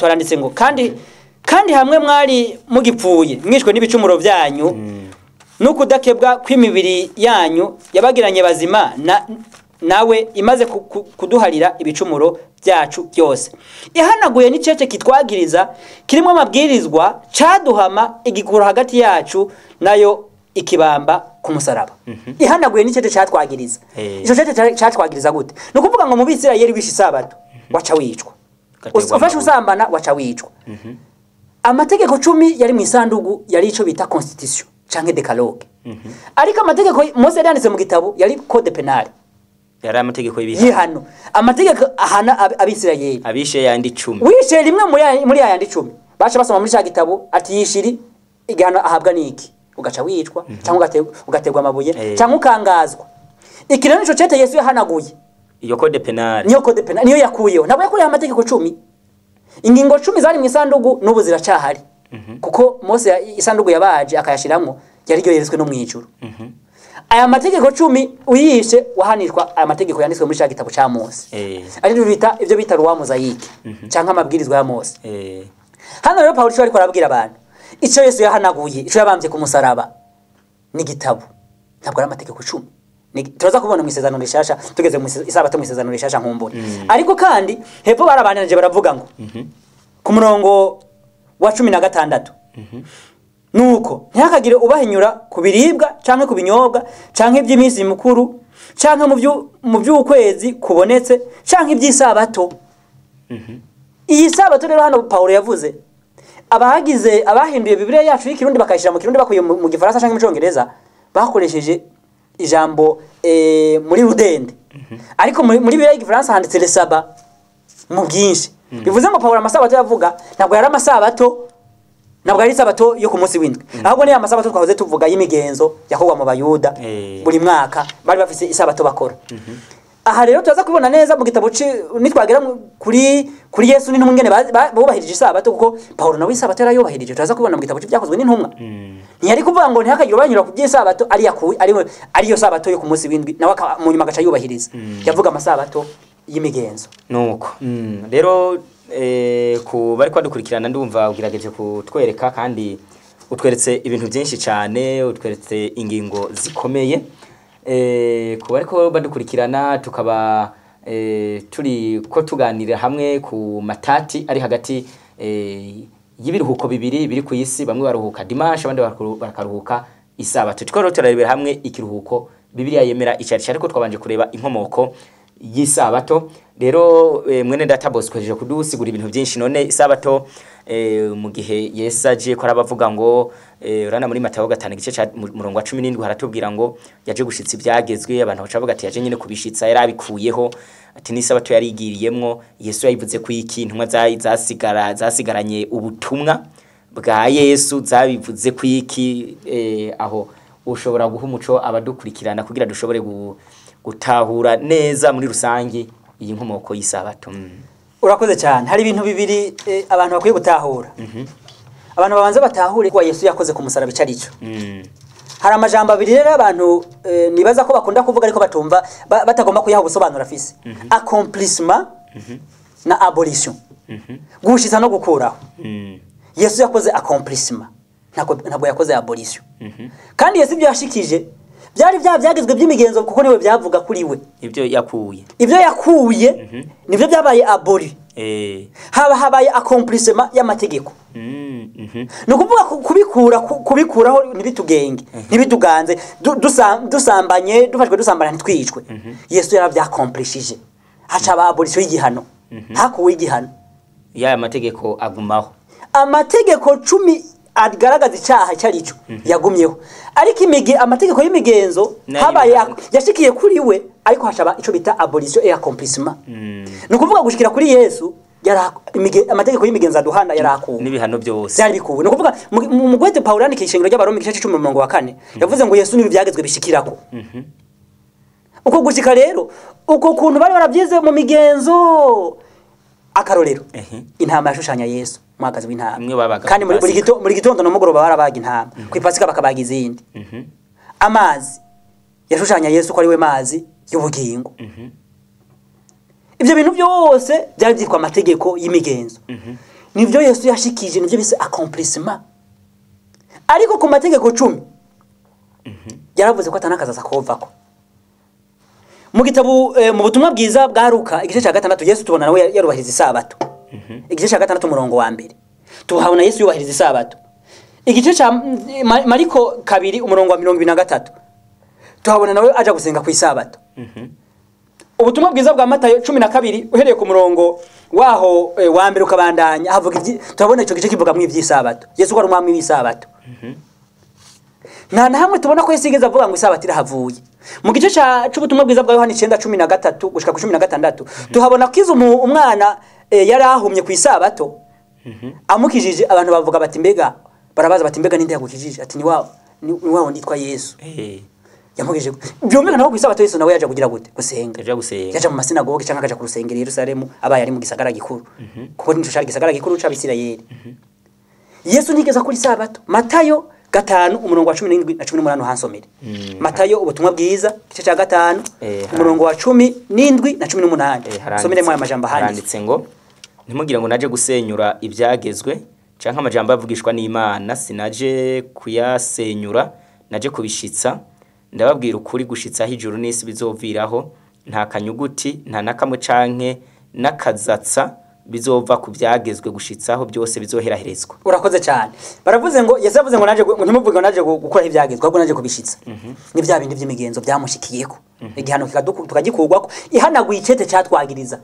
Speaker 2: haranditse ngo kandi hamwe mwari mugipfuye mwishwe n'ibicumuro byanyu, n'ukudakebwa kw'imibiri yanyu yabagiranye bazima nawe imaze kuduharira ibicumuro byacu byose, ihanaguye n'icece kitwagiriza kirimo amabwirizwa caduhama igikura hagati yacu nayo ikibamba ku musaraba. Ihanaguye n'icece catwagiriza. Ico cece catwagiriza gute? Ni ukuvuga ngo mu Bisirayeli wishe isabato waca wicwa, ufashe usambana waca wicwa. Amategeko 10 yari mu isandugu, yari ico bita constitution canke decalogue. Ariko amategeko Mose yari yanditse mu gitabo yari code penal,
Speaker 1: yari amategeko y'ibihano,
Speaker 2: amategeko ahana Abisirayeli
Speaker 1: abishe yandi 10,
Speaker 2: wishe rimwe muri yandi 10 baca basoma muri ca gitabo ati yishiri igihano ahabwa niki, ugaca wicwa cyangwa ugategwa amabuye cyangwa ukangazwa. Iki rero nico cete Yesu yahanaguye,
Speaker 1: iyo code penal,
Speaker 2: niyo code penal niyo yakuyeho. Ntabwo yakuyeho amategeko 10, ingingo 10 zari mu isandugu n'ubu ziracahari, kuko Mose isandugu yabaje akayashiramwo yari ryo yeretswe no mwijuru. Aya mategeko 10 uyishe wahanishwa aya mategeko yanditswe muri ca gitabo ca Mose, ari byo bita ivyo bita loi mosaïque canke amabwirizwa ya Mose. Hano rero Paulo ariko arabwira abantu ico Yesu yahanaguye, ico yabambye ku musaraba ni gitabo, ntabwo ari amategeko 10. Turaza kubona mu isezerano rishasha tugeze mu isabato mu isezerano rishasha nkumbure. Ariko kandi hepfo barabananije baravuga ngo ku murongo wa 16, nuko ntihakagire ubahinyura ku biribwa canke ku binyobwa canke iby'iminsi mikuru canke mu by'ukwezi kubonetse canke iby'isabato. Iyi sabato rero hano Paulo yavuze, abahagize abahinduye Bibiliya yacu y'ikirundi bakayishira mu Kirundi bakuye mu Gifaransa canke mu Congereza, bakoresheje ijambo muri rudende. Ariko muri Bibiliya y'igifaransa handitse le sabbat mu bwinshi. Bivuze ngo Paulo amasabato yavuga ntabwo yari amasabato, ntabwo ari isabato yo ku munsi w'indwi, ahubwo ni amasabato twahoze tuvuga y'imigenzo yakorwa mu Bayuda buri mwaka, bari bafise isabato bakora. Aha rero turaza kubibona neza mu gitabo nitwagera kuri Yesu n'intumwa ingene bubahirije isabato, kuko Paulo nawe isabato yarayubahirije. Turaza kubibona mu gitabo c'ibyakozwe n'intumwa. Ntiyari kuvuga ngo ntihakagire ubanyura ku by'isabato ari yakuye ari yo sabato yo ku munsi w'indwi, nawe mu nyuma agaca yubahiriza. Yavuga amasabato y'imigenzo.
Speaker 1: Nuko rero ku bari kwadukurikirana ndumva ugerageje kutwereka kandi Utweretse ibintu byinshi cyane, utweretse ingingo zikomeye. Ku bariko badukurikirana, tukaba turi ko tuganirira hamwe ku matati ari hagati y'ibiruhuko bibiri biri ku isi. Bamwe baruhuka dimanche, abandi bakaruhuka isabato. Tukaba rero turarebera hamwe ikiruhuko Bibiliya yemera icari, ariko twabanje kureba inkomoko y'isabato. Rero mwene data Bosco yaje kudusigura ibintu byinshi. None isabato, mu gihe Yesu aje ko arabavuga ngo urana muri Matayo 5 igice ca murongo wa 17, haratubwira ngo yaje gushitsa ibyagezwe. Abantu baca bavuga ati yaje nyine kubishitsa, yarabikuyeho, ati n'isabato yarigiriyemwo. Yesu yayivuze ku iki? Intumwa zasigaranye ubutumwa bwa Yesu zabivuze ku iki? Aho ushobora guha umuco abadukurikirana kugira dushobore gutahura neza muri rusangi iyi nkomoko y'isabato.
Speaker 2: Urakoze cyane. Hari ibintu bibiri abantu bakwiye gutahura. Abantu babanza batahure ko Yesu yakoze ku musaraba icyo ari cyo. Hari amajambo abiri rero abantu nibaza ko bakunda kuvuga ariko batumva, batagomba kuyaha ubusobanuro afise: accomplissement na abolition, gushitsa no gukuraho. Yesu yakoze accomplissement, ntabwo yakoze abolition. Kandi Yesu ibyo yashikije byari bya byagezwe by'imigenzo, kuko niwe byavuga kuri we.
Speaker 1: Ibyo yakuye.
Speaker 2: Ibyo yakuye nibyo byabaye aboli. Haba habaye accomplissement y'amategeko. Ni ukuvuga kubikuraho ntibitugenge, ntibituganze, dusambanye, dufashwe dusambana ntitwicwe. Yesu yarabyakomplishije, haca aba abolition y'igihano, hakuwe igihano.
Speaker 1: Ya mategeko agumaho.
Speaker 2: Amategeko 10 agaragaza icyaha icyo ari cyo yagumyeho, ariko amategeko y'imigenzo
Speaker 1: Nayo
Speaker 2: habaye
Speaker 1: y'imihango.
Speaker 2: Yashikiye kuri we, ariko hashaba icyo bita abolition et accomplissement. Ni ukuvuga gushikira kuri Yesu amategeko y'imigenzo aduhana yarakuwe.
Speaker 1: N'ibihano byose.
Speaker 2: Byari bikuwe. Ni ukuvuga mu gwete Pawulo yandikiye ishengero ry'Abaroma igice c'icumi umurongo wa 4, yavuze ngo Yesu niwe byagezwe bishikirako. Uko gushika rero, uko kuntu bari barabyize mu migenzo, akarorero, intama yashushanya Yesu, umwagazi w'intama.
Speaker 1: Imwe babaga
Speaker 2: Kandi
Speaker 1: ku
Speaker 2: muri
Speaker 1: Pasika.
Speaker 2: Buri gitondo n'umugoroba barabaga intama, ku Ipasika bakabaga izindi. Amazi yashushanya Yesu ko ari we mazi y'ubugingo. Ibyo bintu byose byari byitwa amategeko y'imigenzo, nibyo Yesu yashikije, nibyo bise accomplissement. Ariko ku mategeko 10 yaravuze ko atanakazaza kovako. Mu gitabo mu butumwa bwiza bwa Luka igice cya 6, Yesu tubona nawe yarubahiriza isabato. Igice cya 6 umurongo wa 1 tuhabona Yesu yubahiriza isabato. Igice cya Mariko 2 umurongo wa 23 tuhabona nawe aja gusenga ku isabato. Ubutumwa bwiza bwa Matayo 12 uhereye ku murongo waho wa mbere ukabandanya, havuga turabona ico gice kivuga mu ivy'isabato, Yesu ko ari umwami w'isabato. Nta na hamwe tubona ko Yesu yigeze avuga ngo isabato irahavuye. Mu gice c'ubutumwa bwiza bwa Yohani 9:13 gushika ku 16 tuhabona ko izo umwana yari ahumye ku isabato amukijije, abantu bavuga bati mbega, barabaza bati mbega ninde yagukijije? Ati ni wa wundi yitwa Yesu yamukijije. Byumvikana ko ku isabato Yesu nawe yaje kugira gute? Gusenga.
Speaker 1: Yaje gusenga.
Speaker 2: Yaja mu masinagoge cyangwa akaja ku rusengero i Yerusalemu, abaye ari mu gisagara gikuru, kuko nico cari gisagara gikuru c'Abisirayeli. Yesu ntigeze akora isabato. Matayo 5 umurongo wa 17 na 18 hansomere. Matayo ubutumwa bwiza igice cya 5 umurongo wa 17 na 18. Someremo aya majambo ahanditse.
Speaker 1: Haranditse ngo: "Ntimugire ngo naje gusenyura ibyagezwe canke amajambo avugishwa n'Imana. Sinaje kuyasenyura, naje kubishitsa. Ndababwira ukuri, gushitsa aho ijuru n'isi bizoviraho, nta kanyuguti nta nakamwe canke n'akazatsa bizova ku byagezwe, gushitsaho byose bizoheraherezwa."
Speaker 2: Urakoze cyane. Baravuze ngo Yesu yavuze ngo naje ngo ntimuvuge ngo naje gukuraho ibyagezwe, ahubwo naje kubishitsa. Ni bya bindi by'imigenzo byamushikiyeko, igihano tukagikurwako, ihanaguye icete cyatwagiriza.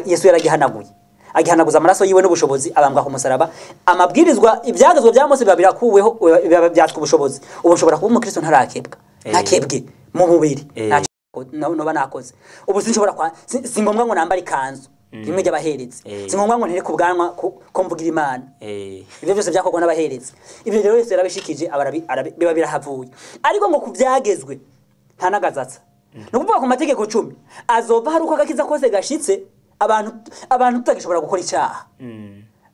Speaker 2: Yesu yaragihanaguye, agihanaguza amaraso yiwe n'ubushobozi, abambwa ku musaraba. Amabwirizwa, ibyagezwe bya Mose biba birakuweho, biba byatwa ubushobozi. Ubu nshobora kuba umukristo ntarakebwa, ntakebwe mu mubiri, nta noba nakoze. Ubu sinshobora kwa si ngombwa ngo nambare ikanzu rimwe ry'abaherezi, si ngombwa ngo ntereke ubwanwa ko mvugira Imana. Ibyo byose byakorwa n'abaherezi. Ibyo rero Yesu yarabishikije, biba birahavuye. Ariko ngo ku byagezwe nta n'agazatsa, ni ukuvuga ku mategeko 10 azova hari uko agakiza kose gashitse, abantu tutagishobora gukora icyaha.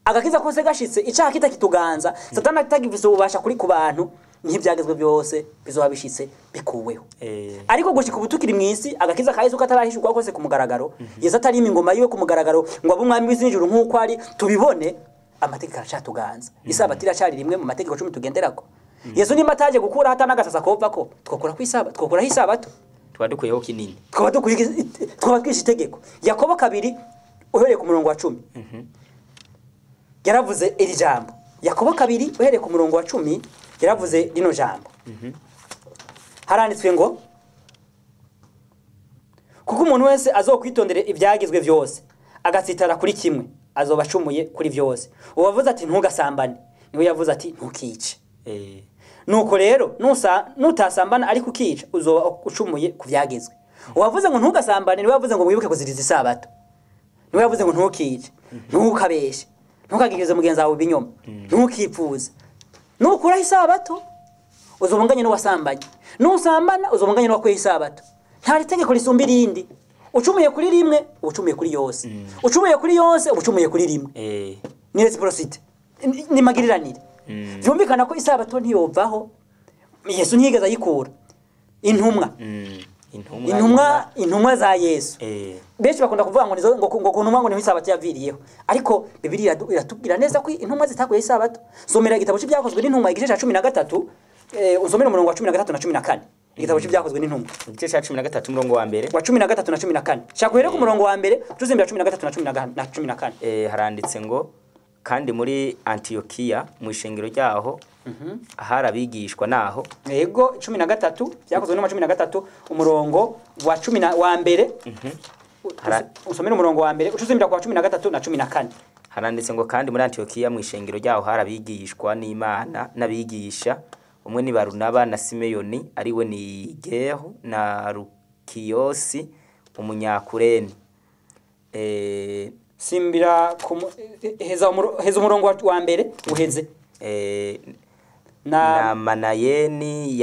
Speaker 2: Agakiza kose gashitse, icyaha kitakituganza, Satani atagifise ububasha kuri ku bantu, n'ibyagezwe byose bizoba bishitse bikuweho. Ariko gushika ubu tukiri mw'isi, agakiza ka Yesu katarahishurwa kose ku mugaragaro, Yesu atarima ingoma yiwe ku mugaragaro ngo abe umwami w'isi n'ijuru nk'uko ari tubibone. Amategeko aracatuganza. Isabato iracyari rimwe mu mategeko 10 tugenderako. Yesu nimba ataje gukura hata n'agasasa kovako, twokora ku isabato, twokoraho isabato.
Speaker 1: Tuba dukuyeho kinini.
Speaker 2: Twaba dukwiye, twaba twishe itegeko. Yakobo 2 uhereye ku murongo wa 10 yaravuze iri jambo. Yakobo 2 uhereye ku murongo wa 10 yaravuze rino jambo. Haranditswe ngo kuko umuntu wese azokwitondera ibyagizwe byose agatsitara kuri kimwe azoba acumuye kuri byose. Uwavuze ati ntugasambane niwe yavuze ati ntukice. Nuko rero nutasambana ariko ukica uzoba ucumuye ku byagizwe. Uwavuze ngo ntugasambane niwe yavuze ngo wibuke kuziriza isabato. Niwe yavuze ngo ntukice, ntukabeshe, ntukagirize mugenzi wawe ibinyoma, ntukipfuze. Nukuraho isabato uzobunganye n'uwasambanye. Nusambana uzobunganye n'uwakuye isabato. Nta tegeko risumba irindi. Ucumuye kuri rimwe, ucumuye kuri yose. Ucumuye kuri yose, ucumuye kuri rimwe. Ni reciprocity. Ni magiriranire. Vyumvikana ko isabato ntiyovaho. Yesu ntiyigeze ayikura. Intumwa. Intumwa za Yesu. Benshi bakunda kuvuga ngo nizo ngo ku ntumwa ngo niho isabato yaviriyeho. Ariko Bibiliya iratubwira neza ko intumwa zitakuye isabato. Somera igitabo c'ibyakozwe n'intumwa igice ca 13, usomere umurongo wa 13 na 14. Igitabo c'ibyakozwe n'intumwa.
Speaker 1: Igice ca 13 umurongo wa mbere.
Speaker 2: Wa 13 na 14. Shaka uhere ku murongo wa mbere tuzimbira 13 na 14.
Speaker 1: Haranditse ngo kandi muri Antiokia mu ishengero ryaho harabigishwa naho.
Speaker 2: Yego 13 byakozwe n'intumwa 13 umurongo wa 10 wa mbere. Usomere umurongo wa mbere ucuzimbira kwa 13 na 14.
Speaker 1: Haranditse ngo kandi muri Antiokia mu ishengero ryaho harabigishwa n'Imana n'abigisha umwe ni Barunaba na Simeyoni ariwe ni Geho na Rukiyosi umunyakureni.
Speaker 2: Simbira heza umurongo wa mbere uheze.
Speaker 1: Na Manayeni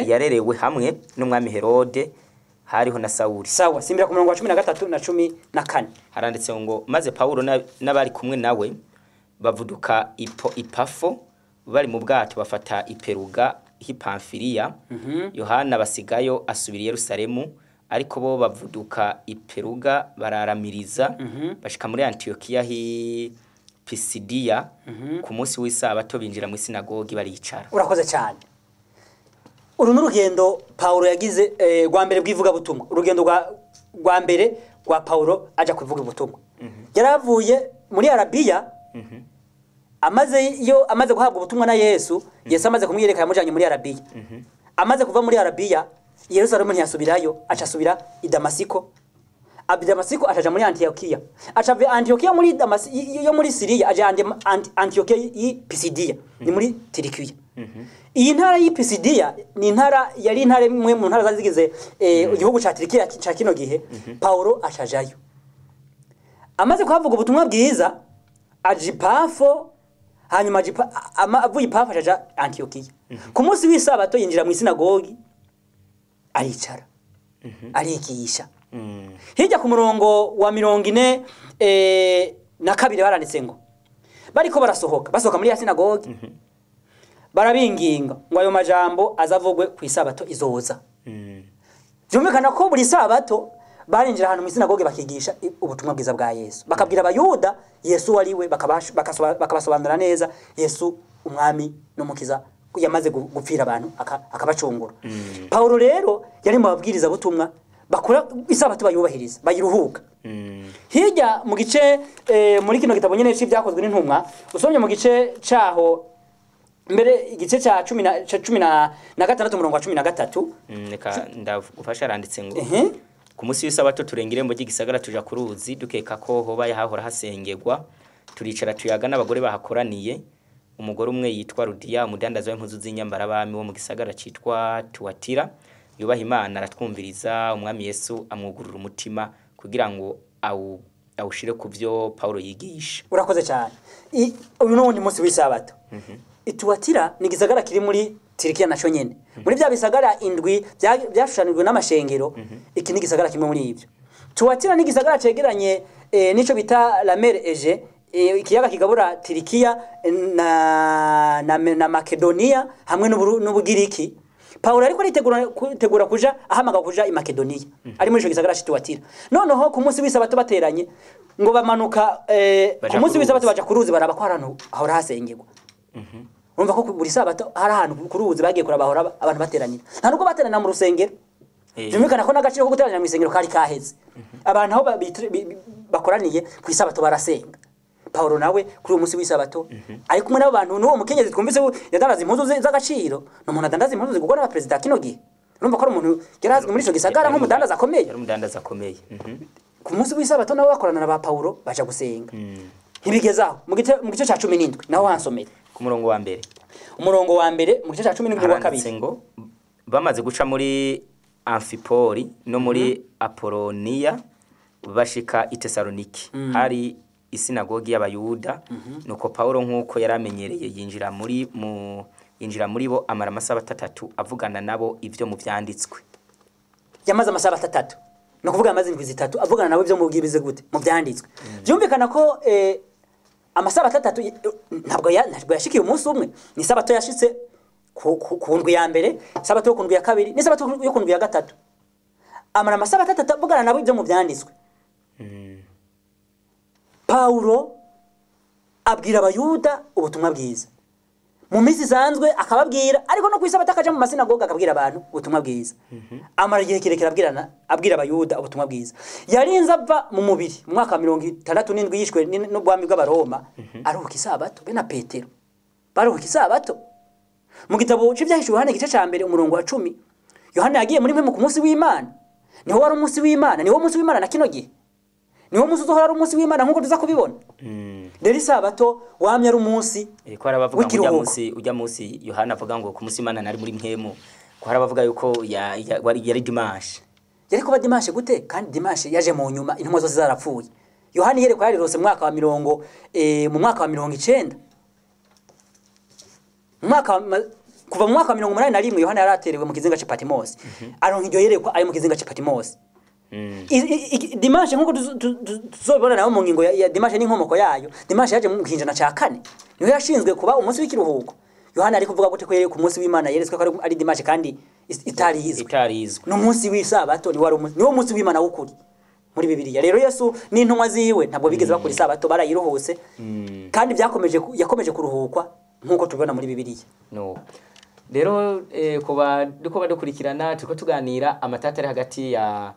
Speaker 1: yarerewe hamwe n'umwami Herode hariho na Sawuli.
Speaker 2: Sawa, simbira ku murongo wa 13 na 14.
Speaker 1: Haranditse ngo maze Paulo n'abari kumwe nawe bavuduka ipafo bari mu bwato bafata iperuga h'Ipamfiliya. Yohana basigayo asubira i Yerusalemu, ariko bo bavuduka iperuga bararamiriza bashika muri Antiokiya hi Pisidiya. Ku munsi w'isabato binjira mu sinagogi baricara.
Speaker 2: Urakoze cyane. Uru n'urugendo Paulo yagize rwa mbere bw'ivuga butumwa. Urugendo rwa mbere rwa Paulo aja kuvuga ubutumwa. Yaravuye muri Arabiya. Amaze guhabwa ubutumwa na Yesu, Yesu amaze kumwiyereka yamujanye muri Arabiya. Amaze kuva muri Arabiya, Yerusalemu ntiyasubirayo, aca asubira i Damasiko. Aba i Damasiko acaja muri Antiokiya. Aca ava Antiokiya muri Damasiko yo muri Siriya aja Antiokiya i Pisidiya, ni muri Tirikiya. Iyi ntara y'i Pisidiya ni intara yari intara imwe mu ntara zazigize igihugu ca Tirikiya ca kino gihe. Paulo acajayo. Amaze kuhavuga ubutumwa bwiza aja Ipafo, hanyuma avuye Ipafo acaja Antiokiya. Ku munsi w'isabato yinjira mu sinagogi aricara, arigisha. Hirya ku murongo wa 42 baranditse ngo bariko barasohoka, basohoka muri ya sinagogi, barabinginga ngo ayo majambo azavugwe ku isabato izoza. Vyumvikana ko buri sabato barinjira ahantu mu sinagoge bakigisha ubutumwa bwiza bwa Yesu, bakabwira abayuda Yesu wariwe, bakabasobanurira neza Yesu umwami n'umukiza yamaze gupfira abantu akabacungura. Paulo rero yari mu babwiriza butumwa bakora isabato bayubahiriza, bayiruhuka. Hirya mu gice muri kino gitabo nyene c'ibyakozwe n'intumwa, usomye mu gice caho mbere igice ca 16 umurongo wa 13.
Speaker 1: Reka ndagufasha. Aranditse ngo ku munsi w'isabato turenga irembo ry'igisagara tuja ku ruzi dukeka ko hoba yahahora hasengerwa, turicara tuyaga n'abagore bahakoraniye. Umugore umwe yitwa Rudiya umudandaza w'impuzu z'inyambarabami wo mu gisagara citwa Tuwatira yubaha Imana aratwumviriza. Umwami Yesu amwugurura umutima kugira ngo awushire ku byo Paulo yigisha.
Speaker 2: Urakoze cyane. Uyu n'uwundi munsi w'isabato. Ituwatira ni igisagara kiri muri Tirikiya naco nyene. Muri bya bisagara indwi byashushanijwe n'amashengero, iki ni igisagara kimwe muri ivyo. Tuwatira ni igisagara cegeranye nico bita la mer Ege, ikiyaga kigabura Tirikiya na Makedonia hamwe n'Ubugiriki. Paulo ariko aritegura kuja ahamaga kuja i Makedonia. Ari muri ico gisagara c'Ituwatira. Noneho ku munsi w'isabato bateranye, Ngo bamanuka
Speaker 1: Baja
Speaker 2: ku munsi
Speaker 1: ku
Speaker 2: w'isabato
Speaker 1: ruzi.
Speaker 2: Baja ku ruzi baraba ko hari ahantu hahora hasengerwa. Urumva ko buri sabato hari ahantu ku ruzi bagiye kuraba hahora abantu bateranira. Nta nubwo bateranira mu rusengero. Byumvikana ko n'agaciro ko guteranira mu isengero kari kaheze. Abantu aho bakoraniye ku isabato barasenga. Paulo nawe kuri uwo munsi w'isabato ari kumwe n'abo bantu n'uwo mukenyezi twumvise yadandaza impuzu z'agaciro. Ni umuntu adandaza impuzu zigurwa n'abaperezida kino gihe. Urumva ko ari umuntu yari azwi muri ico gisagara nk'umudandaza akomeye.
Speaker 1: Yari umudandaza akomeye.
Speaker 2: Ku munsi w'isabato nabo bakorana na ba Paulo baja gusenga. Ntibigezaho mu gice ca 17 naho hansomera.
Speaker 1: Ku murongo wa mbere.
Speaker 2: Umurongo wa mbere mu gice ca 17 wa
Speaker 1: Haranditse
Speaker 2: kabiri.
Speaker 1: ngo bamaze guca muri Amfipoli no muri Apoloniya bashika i Tesaloniki, hari isinagogi y'Abayuda. Nuko Paulo, nk'uko yari amenyereye, yinjira muri bo, amara amasaha 3 avugana nabo ivyo mu vyanditswe.
Speaker 2: Yamaze amasaha 3, ni ukuvuga yamaze indwi 3 avugana nabo ibyo mu bwibize gute mu byanditswe. Byumvikana ko amasaha 3 ntabwo yashikiye umunsi umwe. Ni isabato yashitse ku ndwi ya mbere, isabato yo ku ndwi ya kabiri n'isabato yo ku ndwi ya gatatu. Amara amasaha 3 avugana nabo ibyo mu byanditswe. Paulo abwira Abayuda ubutumwa bwiza mu minsi isanzwe akababwira, ariko no ku isabato akaja mu masinagoga akabwira abantu ubutumwa bwiza. Amara igihe kirekire abwira Abayuda ubutumwa bwiza. Yarinze ava mu mubiri mu mwaka wa 67, yishwe n'ubwami bw'Abaroma, aruhuka isabato. Be na Petero baruhuka isabato. Mu gitabo c'Ivyahishuwe Yohana igice ca 1 umurongo wa 10, Yohana yagiye muri mwe ku munsi w'Imana. Niho wari umunsi w'Imana, niwo munsi w'Imana na kino gihe, niwo munsi uzohora ari umunsi w'Imana nk'uko tuza kubibona. Rero isabato wamye ari umunsi
Speaker 1: Ko hari abavuga ngo ujya
Speaker 2: w'ikiruhuko.
Speaker 1: munsi, ujya munsi Yohana avuga ngo ku munsi Imana nari muri mpwemu, ko hari abavuga yuko yari dimanche.
Speaker 2: Yari kuba dimanche gute kandi dimanche yaje mu nyuma, intumwa zose zarapfuye? Yohana iyerekwa yarirose mu mwaka wa 90, mu mwaka wa kuva mu mwaka wa 81 Yohana yaraterewe mu kizinga c'i Patmos. Aronka iryo yerekwa ari mu kizinga c'i Patmos. Dimanche nkuko tuzobibona nawe mu ngingo ya dimanche n'inkomoko yayo, dimanche yaje mu kinjana ca kane, niho yashinzwe kuba umunsi w'ikiruhuko. Yohana ari kuvuga gute ko yari ku munsi w'Imana yeretswe ko ari dimanche kandi itarizwe?
Speaker 1: Itarizwe.
Speaker 2: N'umunsi w'isabato ni wari umunsi, niwo munsi w'Imana w'ukuri muri Bibiliya. Rero Yesu n'intumwa ziwe ntabwo bigeze bakora isabato, barayiruhuse, kandi yakomeje kuruhukwa nk'uko tubibona muri Bibiliya.
Speaker 1: No. Rero kuba duko badukurikirana, turiko tuganira amatata ari hagati ya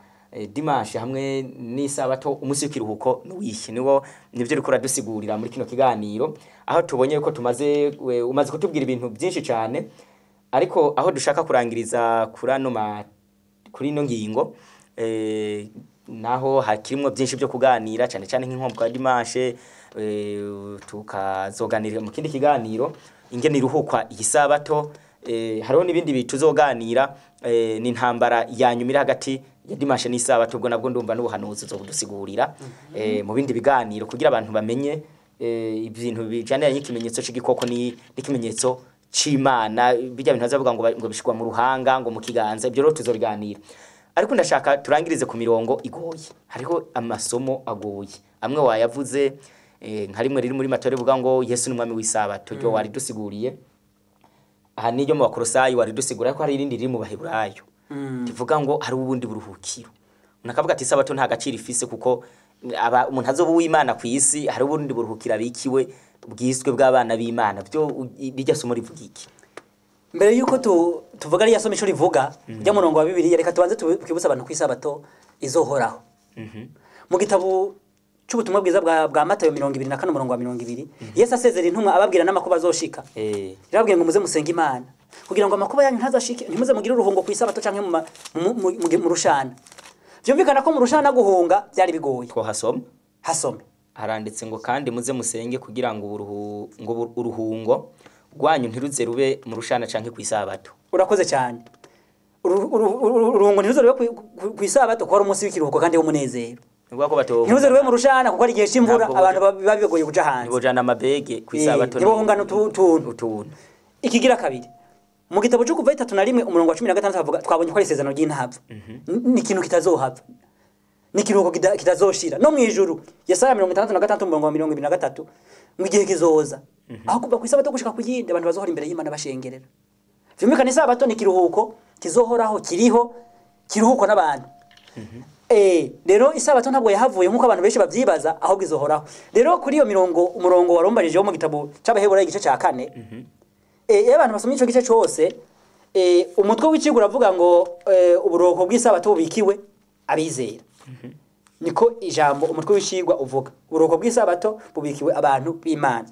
Speaker 1: dimanche hamwe n'isabato, umunsi w'ikiruhuko n'uwihe. Niwo nivyo uriko uradusigurira muri kino kiganiro, aho tubonye ko tumaze umaze kutubwira ibintu byinshi cyane. Ariko aho dushaka kurangiriza kuri ino ngingo, naho hakirimwo byinshi byo kuganira, cyane cyane nk'inkomoko ya dimanche, tukazoganira mu kindi kiganiro ingene iruhukwa igisabato. Hariho n'ibindi bintu tuzoganira, ni intambara ya nyuma iri hagati ya dimanche n'isabato. Ubwo nabwo ndumva n'ubuhanuzi uzobudusigurira mu bindi biganiro, kugira abantu bamenye ibintu bijanye n'ikimenyetso c'igikoko n'ikimenyetso c'Imana, bijya bintu bazavuga ngo bishikwa mu ruhanga, ngo mu kiganza. Ibyo rero tuzobiganira, ariko ndashaka turangirize ku mirongo igoye. Hariho amasomo agoye, amwe wayavuze, nka rimwe riri muri Matayo rivuga ngo Yesu ni umwami w'isabato, ryo waridusiguriye. Aha niryo mu Bakorosayi waridusigura, ariko hari irindi riri mu Baheburayo rivuga ngo hari ubundi buruhukiro. Umuntu akavuga ati isabato nta gaciro ifise, kuko umuntu azoba uw'Imana ku isi, hari ubundi buruhukiro abikiwe bwiswe bw'abana b'Imana. Byo rirya somo rivuga iki?
Speaker 2: Mbere yuko tuvuga ariya somo ico rivuga rya murongo wa Bibiliya, reka tubanze twibutse abantu ko isabato izohoraho. Mu gitabo c'ubutumwa bwiza bwa Matayo 24 umurongo wa 20, Yesu asezera intumwa ababwira n'amakuba azoshika. Yarababwiye ngo muze musenge Imana kugira ngo amakuba yanyu ntazashike, ntimuze mugire uruhungo ku isabato canke mu rushana. Vyumvikana ko mu rushana guhunga byari bigoye.
Speaker 1: Twohasoma?
Speaker 2: Hasome.
Speaker 1: Haranditse ngo kandi muze musenge kugira ngo uruhungo rwanyu ntiruze rube mu rushana canke ku isabato.
Speaker 2: Urakoze cyane. Uruhungo ntiruze rube ku isabato, kuko ari umunsi w'ikiruhuko kandi w'umunezero.
Speaker 1: Ni ukuvuga ko batohunga.
Speaker 2: Ntiruze rube mu rushana kuko ari igihe c'imvura,
Speaker 1: Ntabwo
Speaker 2: abantu biba bigoye kuja hanze.
Speaker 1: Ntibojana amabege ku isabato.
Speaker 2: Ntibohungana utuntu.
Speaker 1: Utuntu.
Speaker 2: Ikigira kabiri, mu gitabo cyo Kuva 31 umurongo wa 16 havuga, twabonye ko ari isezerano ry'intahava. Ni ikintu kitazohava, ni ikiruhuko kitazoshira no mu ijuru. Yesaya 66 umurongo wa 23 ngo igihe kizoza aho kuva ku isabato gushika ku yindi abantu bazohora imbere y'Imana bashengerera. Vyumvikana isabato ni ikiruhuko kizohoraho, kiriho, kiruhuko n'abantu. Rero isabato ntabwo yahavuye nk'uko abantu benshi babyibaza, ahubwo izohoraho. Rero kuri iyo mirongo, umurongo warumbarije wo mu gitabo c'Abaheburayo igice ca 4, iyo abantu basomye ico gice cose, umutwe w'icigwa uravuga ngo uburuhuko bw'isabato bubikiwe abizera. Niko ijambo umutwe w'icigwa uvuga, uburuhuko bw'isabato bubikiwe abantu b'Imana.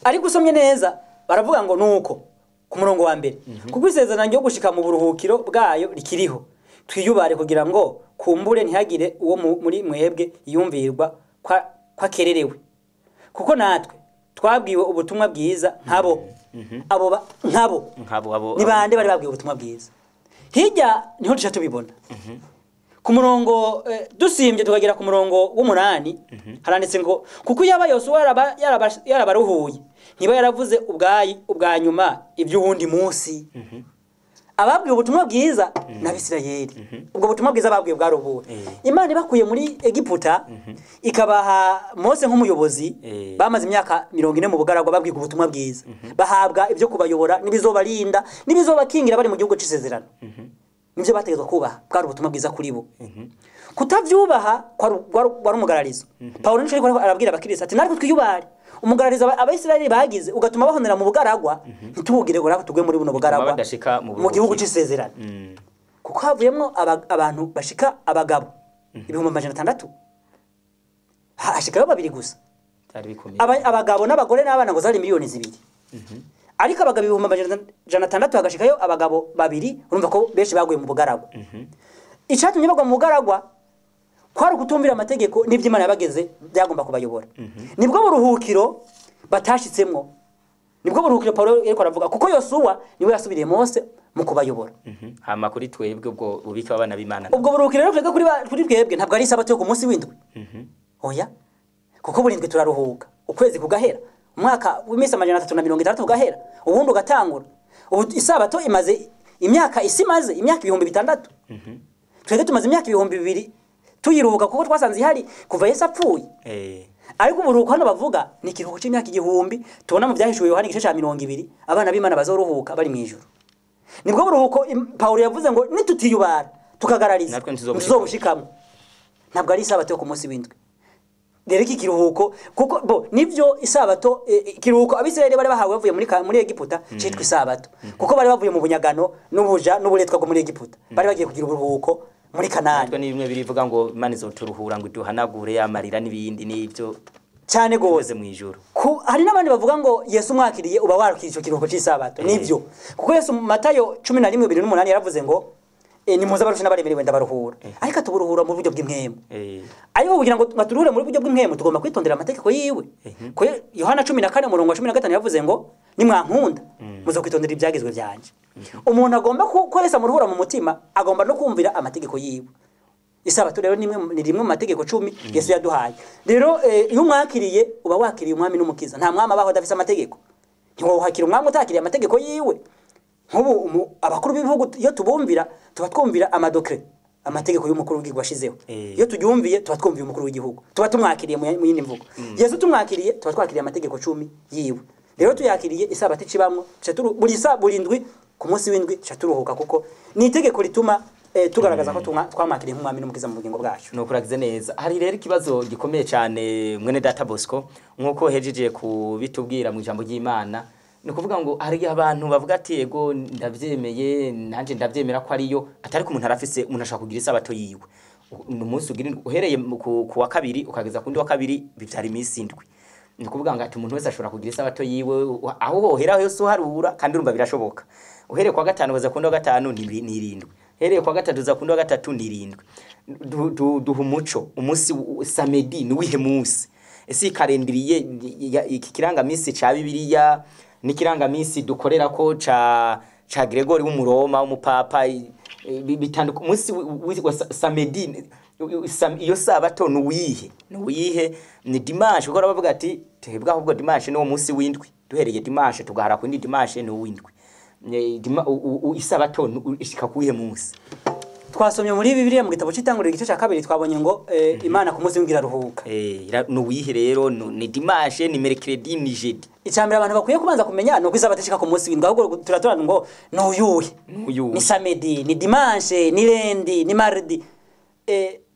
Speaker 2: Ariko usomye neza baravuga ngo nuko ku murongo wa mbere, kuko isezerano ryo gushika mu buruhukiro bwayo rikiriho, twiyubare kugira ngo kumbure ntihagire uwo muri mwebwe yiyumvirwa ko akererewe, kuko natwe twabwiwe ubutumwa bwiza nkabo. Abo nkabo
Speaker 1: Nkabo abo
Speaker 2: ni bande bari babwiwe ubutumwa bwiza? Hirya niho duca tubibona ku murongo, dusimbye tukagera ku murongo w'8, haranditse ngo kuko yaba Yosuwa yarabaruhuye, ntiba yaravuze ubwayi ubwa nyuma iby'uwundi munsi. Ababwiwe ubutumwa bwiza n'Abisirayeli, ubwo butumwa bwiza babwiwe bwarubuwe. Imana ibakuye muri Egiputa, ikabaha Mose nk'umuyobozi. Bamaze imyaka 40 mu bugaragwa babwirwa ubutumwa bwiza, bahabwa ibyo kubayobora n'ibizobarinda n'ibizobakingira bari mu gihugu c'isezerano. Nibyo bategetswe kubaha, bwari ubutumwa bwiza kuri bo. Kutavyubaha kwari umugararizo. Paulo nico ariko arabwira abakristo ati natwe twiyubare umugararizo Abayisirayeli bagize ugatuma bahonera mu bugaragwa, ntitubugire ngo natwe tugwe muri buno bugaragwa
Speaker 1: badashika mu
Speaker 2: mu gihugu
Speaker 1: buruhukiro.
Speaker 2: c'isezerano. Kuko havuyemwo abantu bashika abagabo 600,000, hashikayo babiri gusa.
Speaker 1: Byari bikomeye.
Speaker 2: Abagabo n'abagore n'abana ngo zari 2 miliyoni, ariko abagabo 600,000 hagashikayo abagabo babiri. Urumva ko benshi baguye mu bugaragwa. Icatumye bagwa mu bugaragwa kwari ukutumvira amategeko n'ivy'Imana yabageze byagomba kubayobora. Nibwo buruhukiro batashitsemwo, nibwo buruhukiro Paulo yariko aravuga, kuko Yosuwa niwe yasubiriye Mose mu kubayobora.
Speaker 1: Hama kuri twebwe ubwo bubika abana b'Imana,
Speaker 2: Ubwo buruhukiro rero twebwe kuri twebwe ntabwo ari isabato yo ku munsi w'indwi, oya, kuko buri ndwi turaruhuka, ukwezi kugahera, umwaka w'iminsi 360 ugahera, ubundi ugatangura. Ubu isabato imaze imyaka, isi imaze imyaka 6000, twebwe tumaze imyaka 2000 tuyiruhuka, kuko twasanze ihari kuva Yesu apfuye. Ariko uburuhuko hano bavuga ni ikiruhuko c'imyaka 1000 tubona mu Byahishuwe Yohana igice ca 20, abana b'Imana bazoruhuka bari mw'ijuru. Nibwo buruhuko Paulo yavuze ngo nitutiyubara tukagarariza
Speaker 1: Natwe ntituzobushikamwo.
Speaker 2: ntituzobushikamwo. Ntabwo ari isabato yo ku munsi w'indwi rero iki kiruhuko, kuko bo nivyo isabato, ikiruhuko Abisirayeli bari bahawe bavuye muri Egiputa citwa isabato, kuko bari bavuye mu bunyagano n'ubuja n'uburetwa bwo muri Egiputa, bari bagiye kugira uburuhuko muri Kanani.
Speaker 1: Natwe ni bimwe birivuga ngo Imana izoturuhura ngo iduhanagure amarira n'ibindi n'ibyo
Speaker 2: Cyane gose.
Speaker 1: byose mu ijuru.
Speaker 2: Hari n'abandi bavuga ngo Yesu umwakiriye uba warukiriye ico kiruhuko c'isabato. Nivyo, kuko Yesu mu Matayo 11:28 yaravuze ngo nimuze abarushe n'abaremerewe ndabaruhura, ariko atuburuhura mu buryo bw'impwemu. Ariko kugira ngo baturuhure muri buryo bw'impwemu tugomba kwitondera amategeko yiwe. Ko Yohana 14 umurongo wa 15 yavuze ngo nimwankunda muzokwitondera ibyagezwe byanje. Umuntu agomba ko Yesu amuruhura mu mutima agomba no kumvira amategeko yiwe. Isabato rero ni rimwe mu mategeko 10 Yesu yaduhaye. Rero iyo umwakiriye uba wakiriye umwami n'umukiza. Nta mwami abaho adafise amategeko. Ntiwohakira umwami utakiriye amategeko yiwe. Nk'ubu abakuru b'ibihugu iyo tubumvira tuba twumvira amadécrets, amategeko y'umukuru w'igihugu washizeho. Iyo turyumviye tuba twumviye umukuru w'igihugu, tuba tumwakiriye mu yindi mvugo. Yesu tumwakiriye tuba twakiriye amategeko 10 yiwe. Rero tuyakiriye isabato icibamwo, buri ndwi, ku munsi w'indwi tuca turuhuka, kuko ni itegeko rituma tugaragaza ko twamwakiriye nk'umwami n'umukiza mu bugingo bwacu.
Speaker 1: Nuko uragize neza. Hari rero ikibazo gikomeye cyane, mwene data Bosco, nk'uko hejeje kubitubwira mu ijambo ry'Imana. Ni ukuvuga ngo hari abantu bavuga ati ego ndabyemeye, nanjye ndabyemera ko ariyo, atari ko umuntu arafise, umuntu ashaka kugira isabato yiwe. Ni umunsi ugira indwi, uhereye ku wa kabiri ukageza ku wundi wa kabiri bibyara iminsi 7. Ni ukuvuga ngo ati umuntu wese ashobora kugira isabato yiwe aho hohera hose uharura, kandi urumva birashoboka. Uhereye ku wa gatanu ukaza ku wundi wa gatanu ni 7, uhereye ku wa gatatu uza ku wundi wa gatatu ni 7. Duha umuco, umunsi samedi ni uwihe munsi? Ese iyi calendrier iki kirangamisi ca Bibiliya n'ikirangamisi dukorera ko ca Gregori w'Umuroma w'umupapa bitanduka umunsi wa samedi, iyo sabato ni uwihe? Ni uwihe? Ni dimanche? Kuko bavuga ati twebwe ahubwo dimanche ni wo munsi w'indwi, duhereye dimanche tugahara ku yindi dimanche ni uw'indwi. Isabato ishika kuwihe munsi?
Speaker 2: Twasomye muri Bibiliya mu gitabo c'Itanguriro igice ca 2, twabonye ngo Imana ku munsi w'indwi iraruhuka.
Speaker 1: Ni uwihe rero? Ni dimanche, ni mercredi, ni jeudi?
Speaker 2: Icambere abantu bakwiye kubanza kumenya ni uko isabato ishika ku munsi w'indwi, ahubwo turatorana ngo ni uyuhe,
Speaker 1: N'uyuhe.
Speaker 2: ni samedi, ni dimanche, ni lundi, ni mardi.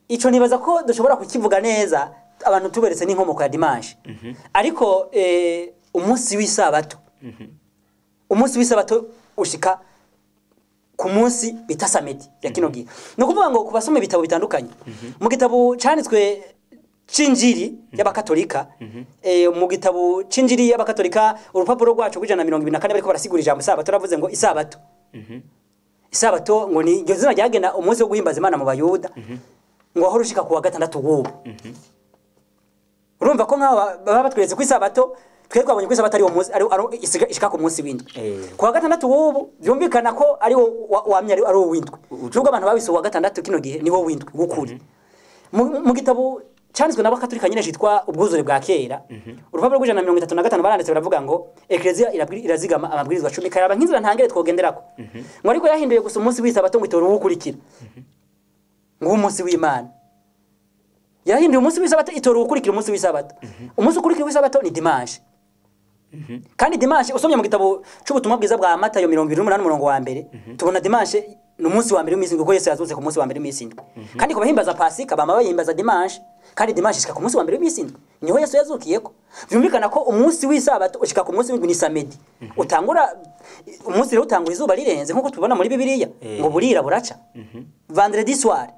Speaker 2: Ico nibaza ko dushobora kukivuga neza abantu tuberetse n'inkomoko ya dimanche. Ariko umunsi w'isabato, umunsi w'isabato ushika ku munsi bita samedi ya kino gihe. Ni ukuvuga ngo ku basoma ibitabo bitandukanye, mu gitabo canditswe c'injiri y'abakatolika, mu gitabo c'injiri y'abakatolika urupapuro rwacu rw'124 bariko barasigura ijambo isabato, ravuze ngo isabato, isabato ngo ni iryo zina ryagena umunsi wo guhimbaza Imana mu Bayuda, ngo aho rushika ku wa gatandatu w'ubu. Urumva ko nk'aho baba batweretse ko isabato, twe twabonye ko isabato ari uwo munsi, ari ishika ku munsi w'indwi, ku wa gatandatu w'ubu. Byumvikana ko ari wo wamye ari uwo w'indwi, nubwo abantu babise uwa gatandatu kino gihe, ni wo w'indwi w'ukuri. Mu gitabo canditswe n'abakatolika nyine citwa Ubwuzure bwa Kera, urupapuro rw'135 baranditse baravuga ngo Ekleziya irazigama amabwirizwa 10, karaba nk'inzira ntangere twogenderako, ngo ariko yahinduye gusa umunsi w'isabato ngo itora uwukurikira, ngo umunsi w'Imana. Yahinduye umunsi w'isabato itora uwukurikira umunsi w'isabato. Umunsi ukurikira w'isabato ni dimanche. Kandi dimanche, usomye mu gitabo c'Ubutumwa Bwiza bwa Matayo 28 umurongo wa mbere, tubona dimanche ni umunsi wa mbere w'iminsi indwi, kuko Yesu yazutse ku munsi wa mbere w'iminsi indwi. Kandi ku bahimbaza Pasika bama bahimbaza dimanche, kandi dimanche ishika ku munsi wa mbere w'iminsi indwi, niho Yesu yazukiyeko. Vyumvikana ko umunsi w'isabato ushika ku munsi w'indwi, ni samedi. Utangura umunsi rero utangura izuba rirenze, nk'uko tubibona muri Bibiliya, ngo burira buraca vendredi soir,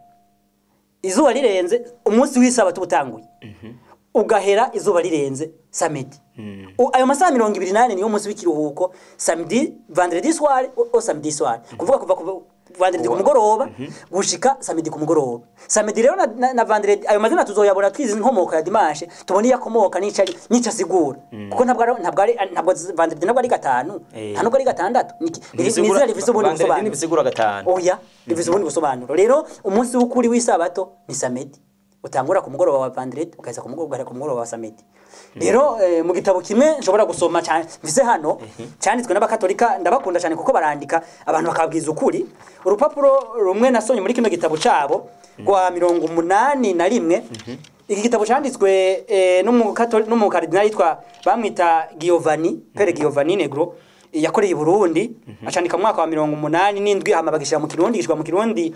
Speaker 2: izuba rirenze umunsi w'isabato utanguye, ugahera izuba rirenze samedi. Ayo masaha 24 niyo munsi w'ikiruhuko, samedi, vendredi soir au samedi soir, kuvuga kuva ku vendredi ku mugoroba gushika samedi ku mugoroba. Samedi rero na vendredi, ayo mazina tuzoyabona twize inkomoko ya dimanche, tubone iyo akomoka n'ico ari n'ico asigura, kuko ntabwo vendredi ntabwo ari gatanu, nta nubwo ari gatandatu, ni izina rifise ubundi
Speaker 1: Vendredi
Speaker 2: busobanuro.
Speaker 1: Ntibisigura gatanu.
Speaker 2: Oya, rifise ubundi busobanuro. Rero umunsi w'ukuri w'isabato ni samedi, utangura ku mugoroba wa vendredi ukaheza ku mugoroba, ugahera ku mugoroba wa samedi. Rero mu gitabo kimwe nshobora gusoma cyane mvise hano cyanditswe n'abakatolika, ndabakunda cyane kuko barandika abantu bakabwiza ukuri. Urupapuro rumwe nasomye muri kino gitabo cabo rwa 81, iki gitabo cyanditswe n'umukardinali yitwa, bamwita Giovanni Pere Giovanni Negro, yakoreye i Burundi, acandika mu mwaka wa 87, hama bagishyira mu Kirundi, gishyirwa mu Kirundi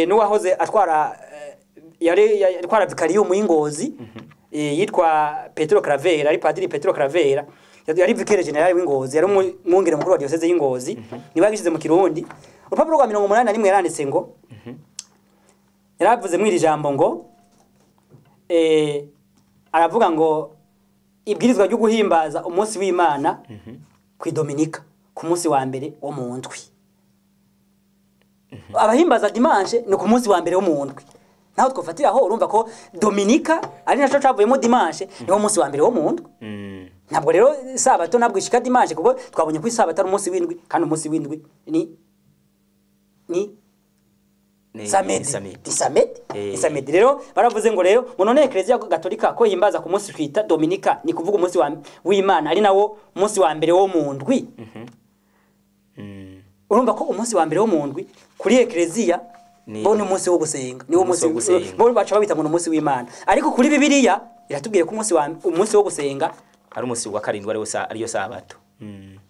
Speaker 2: n'uwahoze atwara yari yatwara vikariyumu y'Ingozi, yitwa Petro Cravera, ari Padiri Petro Cravera, yari vicaire général w'Ingozi, yari umwungere mukuru wa diocèse y'Ingozi, niba yagishyize mu Kirundi. Urupapuro rwa 81 yaranditse ngo, yaravuze muri iri jambo ngo aravuga ngo ibwirizwa ryo guhimbaza umunsi w'Imana ku Dominika, ku munsi wa mbere wo mu ndwi. Abahimbaza dimanche ni ku munsi wa mbere wo mu ndwi, naho twofatiraho. Urumva ko Dominika ari naco cavuyemo dimanche, niwo munsi wa mbere wo mu ndwi. Ntabwo rero isabato ntabwo ishika dimanche, kuko twabonye ko isabato ari umunsi w'indwi, kandi umunsi w'indwi ni
Speaker 1: Ni
Speaker 2: samedi.
Speaker 1: Samedi.
Speaker 2: Ni samedi. Ni samedi. Rero baravuze ngo rero ngo none Eklezia Gatolika ko himbaza ku munsi twita Dominika, ni kuvuga umunsi w'Imana, ari nawo munsi wa mbere wo mu ndwi. Urumva ko umunsi wa mbere wo mu ndwi kuri Eklezia bo ni umunsi wo gusenga, ni wo
Speaker 1: Umunsi
Speaker 2: munsi
Speaker 1: wo gusenga.
Speaker 2: Bo baca babita ngo ni umunsi w'Imana, ariko kuri Bibiliya iratubwiye ko umunsi wo gusenga
Speaker 1: ari umunsi wa karindwi, ariwo ariyo sabato.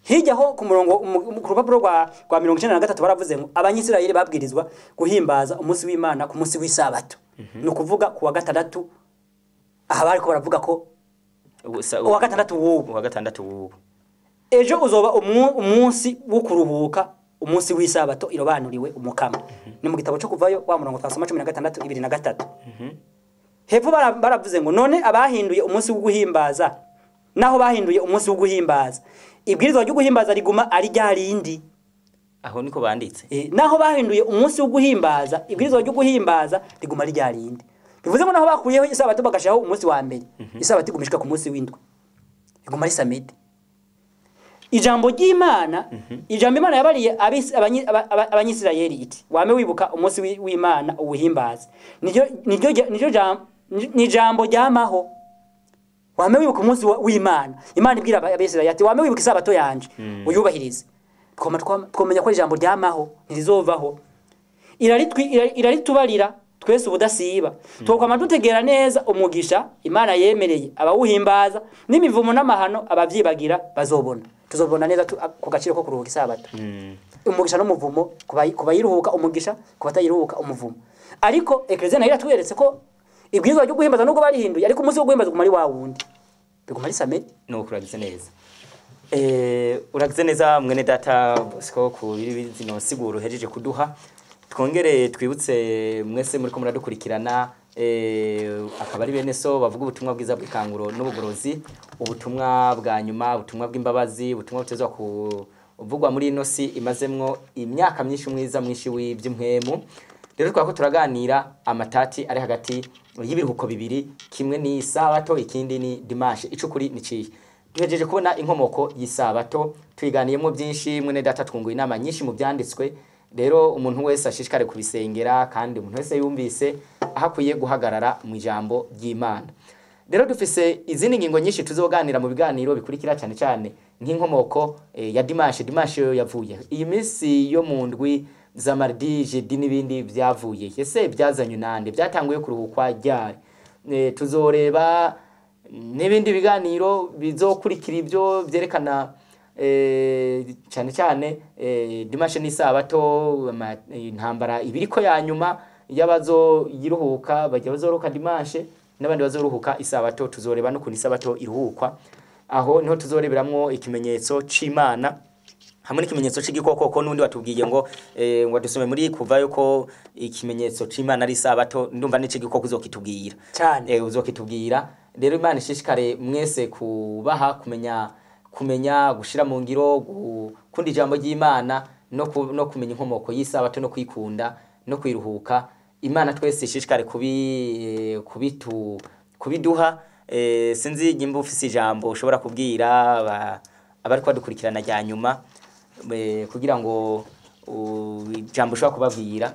Speaker 2: Hirya ho ku murongo ku rupapuro rwa 93 baravuze ngo Abanyisirayeli babwirizwa guhimbaza umunsi w'Imana ku munsi w'isabato, ni ukuvuga ku wa gatandatu. Aha bariko baravuga ko uwa gatandatu w'ubu.
Speaker 1: Uwa gatandatu w'ubu.
Speaker 2: Ejo uzoba umunsi wo kuruhuka, umunsi w'isabato irobanuriwe Umukama. Ni mu gitabo cyo Kuvayo, wa murongo twasoma, 16 2 na 3. Hepfo baravuze ngo none abahinduye umunsi wo guhimbaza, naho bahinduye umunsi wo guhimbaza, ibwirizwa ryo guhimbaza riguma ari rya rindi.
Speaker 1: Aho niko banditse.
Speaker 2: Naho bahinduye umunsi wo guhimbaza, ibwirizwa ryo guhimbaza riguma ari rya rindi. Bivuze ngo naho bakuyeho isabato bagashiraho umunsi wa mbere, isabato iguma ishika ku munsi w'indwi, iguma ari samedi. Ijambo ry'Imana, ijambo Imana yabariye Abanyisirayeli iti: "Wame wibuka umunsi w'Imana uwuhimbaze." Niryo ni ijambo ryamaho. Wame wibuka umunsi w'Imana. Imana ibwira Abisirayeli ati: "Wame wibuka isabato yanje uyubahirize." Twomenya ko ijambo ryamaho, ntirizovaho. Iraritubarira. Twese ubudasiba twokwama dutegera neza umugisha Imana yemereye abawuhimbaza, n'imivumo n'amahano abavyibagira bazobona. Tuzobona neza ku gaciro ko kuruhuka isabato. Umugisha n'umuvumo kubayiruhuka umugisha, kubatayiruhuka umuvumo. Ariko Eklezia nayo iratweretse ko ibwirizwa ryo guhimbaza nubwo barihinduye, ariko umunsi wo guhimbaza guma ari wa wundi, biguma ari samedi.
Speaker 1: Nuko uragize neza. Uragize neza mwene data Bosco ku zino siguro uhejeje kuduha. Twongere twibutse mwese muriko muradukurikirana, akaba ari bene so bavuga ubutumwa bwiza bw'ikanguro n'ubugorozi, ubutumwa bwa nyuma, ubutumwa bw'imbabazi, ubutumwa butezwa kuvugwa muri ino si imazemwo imyaka myinshi, mwiza mwinshi w'iby'impwemu. Rero twako turaganira amatati ari hagati y'ibiruhuko bibiri, kimwe ni isabato ikindi ni dimanche. Icukuri ni cihe? Duhejeje kubona inkomoko y'isabato, tuyiganiyemo byinshi, mwene data twunguye inama nyinshi mu byanditswe. Rero umuntu wese ashishikare kubisengera, kandi umuntu wese yumvise aho akwiye guhagarara mu ijambo ry'Imana. Rero dufise izindi ngingo nyinshi tuzoganira mu biganiro bikurikira, cyane cyane nk'inkomoko ya dimanche. Dimanche yo yavuye iyi minsi yo mu ndwi za mardi, jeudi n'ibindi byavuye ese byazanywe nande, byatanguye kuruhukwa ryari? Tuzoreba n'ibindi biganiro bizokurikira ibyo byerekana cyane cyane dimanche n'isabato, intambara ibiriko ya nyuma y'abazoyiruhuka, bajya bazoruhuka dimanche n'abandi bazoruhuka isabato. Tuzoreba n'ukuntu isabato iruhukwa, aho niho tuzoreberamwo ikimenyetso c'Imana hamwe n'ikimenyetso c'igikoko, ko n'undi watubwiye ngo ngo dusome muri kuva yuko ikimenyetso c'Imana ari isabato. Ndumva n'ic'igikoko uzokitubwira
Speaker 2: cyane.
Speaker 1: Uzokitubwira. Rero Imana ishishikare mwese kubaha kumenya gushira mu ngiro gukunda ijambo ry'Imana no kumenya inkomoko y'isabato no kwikunda no kwiruhuka. Imana twese ishishikare kubiduha. Sinzi nyimba ufise ijambo ushobora kubwira abari kwadukurikirana rya nyuma, kugira ngo ijambo ushobora kubabwira.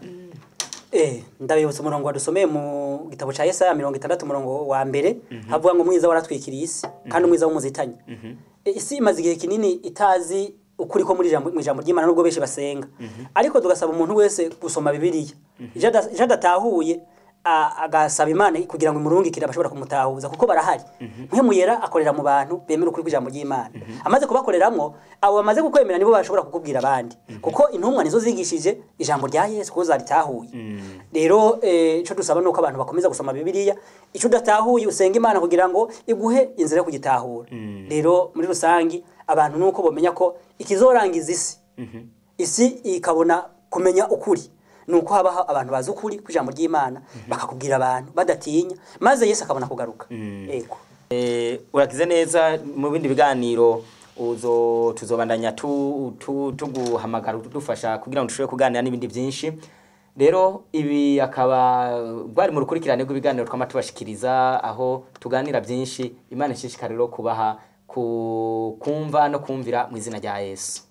Speaker 2: Ndabibutsa umurongo wadusomeye mu gitabo ca Yesaya 60 umurongo wa mbere, havuga ngo umwiza waratwikiriye isi kandi umwiza w'umuzitanye. Isi imaze igihe kinini itazi ukuri ko muri ijambo mu ijambo ry'Imana, nubwo benshi basenga. Ariko tugasaba umuntu wese gusoma Bibiliya, ije adatahuye agasaba Imana kugira ngo imurungikire abashobora kumutahuza, kuko barahari. Mpwemu Yera akorera mu bantu bemera ukuri kw'ijambo ry'Imana. Amaze kubakoreramwo, abo bamaze kukwemera nibo bashobora kukubwira abandi, kuko intumwa nizo zigishije ijambo rya Yesu kuko zaritahuye. Rero ico dusaba nuko abantu bakomeza gusoma Bibiliya, ico udatahuye usenga Imana kugira ngo iguhe inzira yo kugitahura. Rero muri rusangi abantu nuko bomenya ko ikizorangiza isi, isi ikabona kumenya ukuri, nuko habaho abantu bazi ukuri kw'ijambo ry'Imana bakakubwira abantu badatinya, maze Yesu akabona kugaruka. Ego.
Speaker 1: Uragize neza. Mu bindi biganiro uzo tuzobandanya tuguhamagara udufasha kugira ngo dushobore kuganira n'ibindi byinshi. Rero ibi akaba bwari mu rukurikirane rw'ibiganiro twama tubashikiriza, aho tuganira byinshi. Imana ishishikare rero kubaha kumva no kumvira mu izina rya Yesu.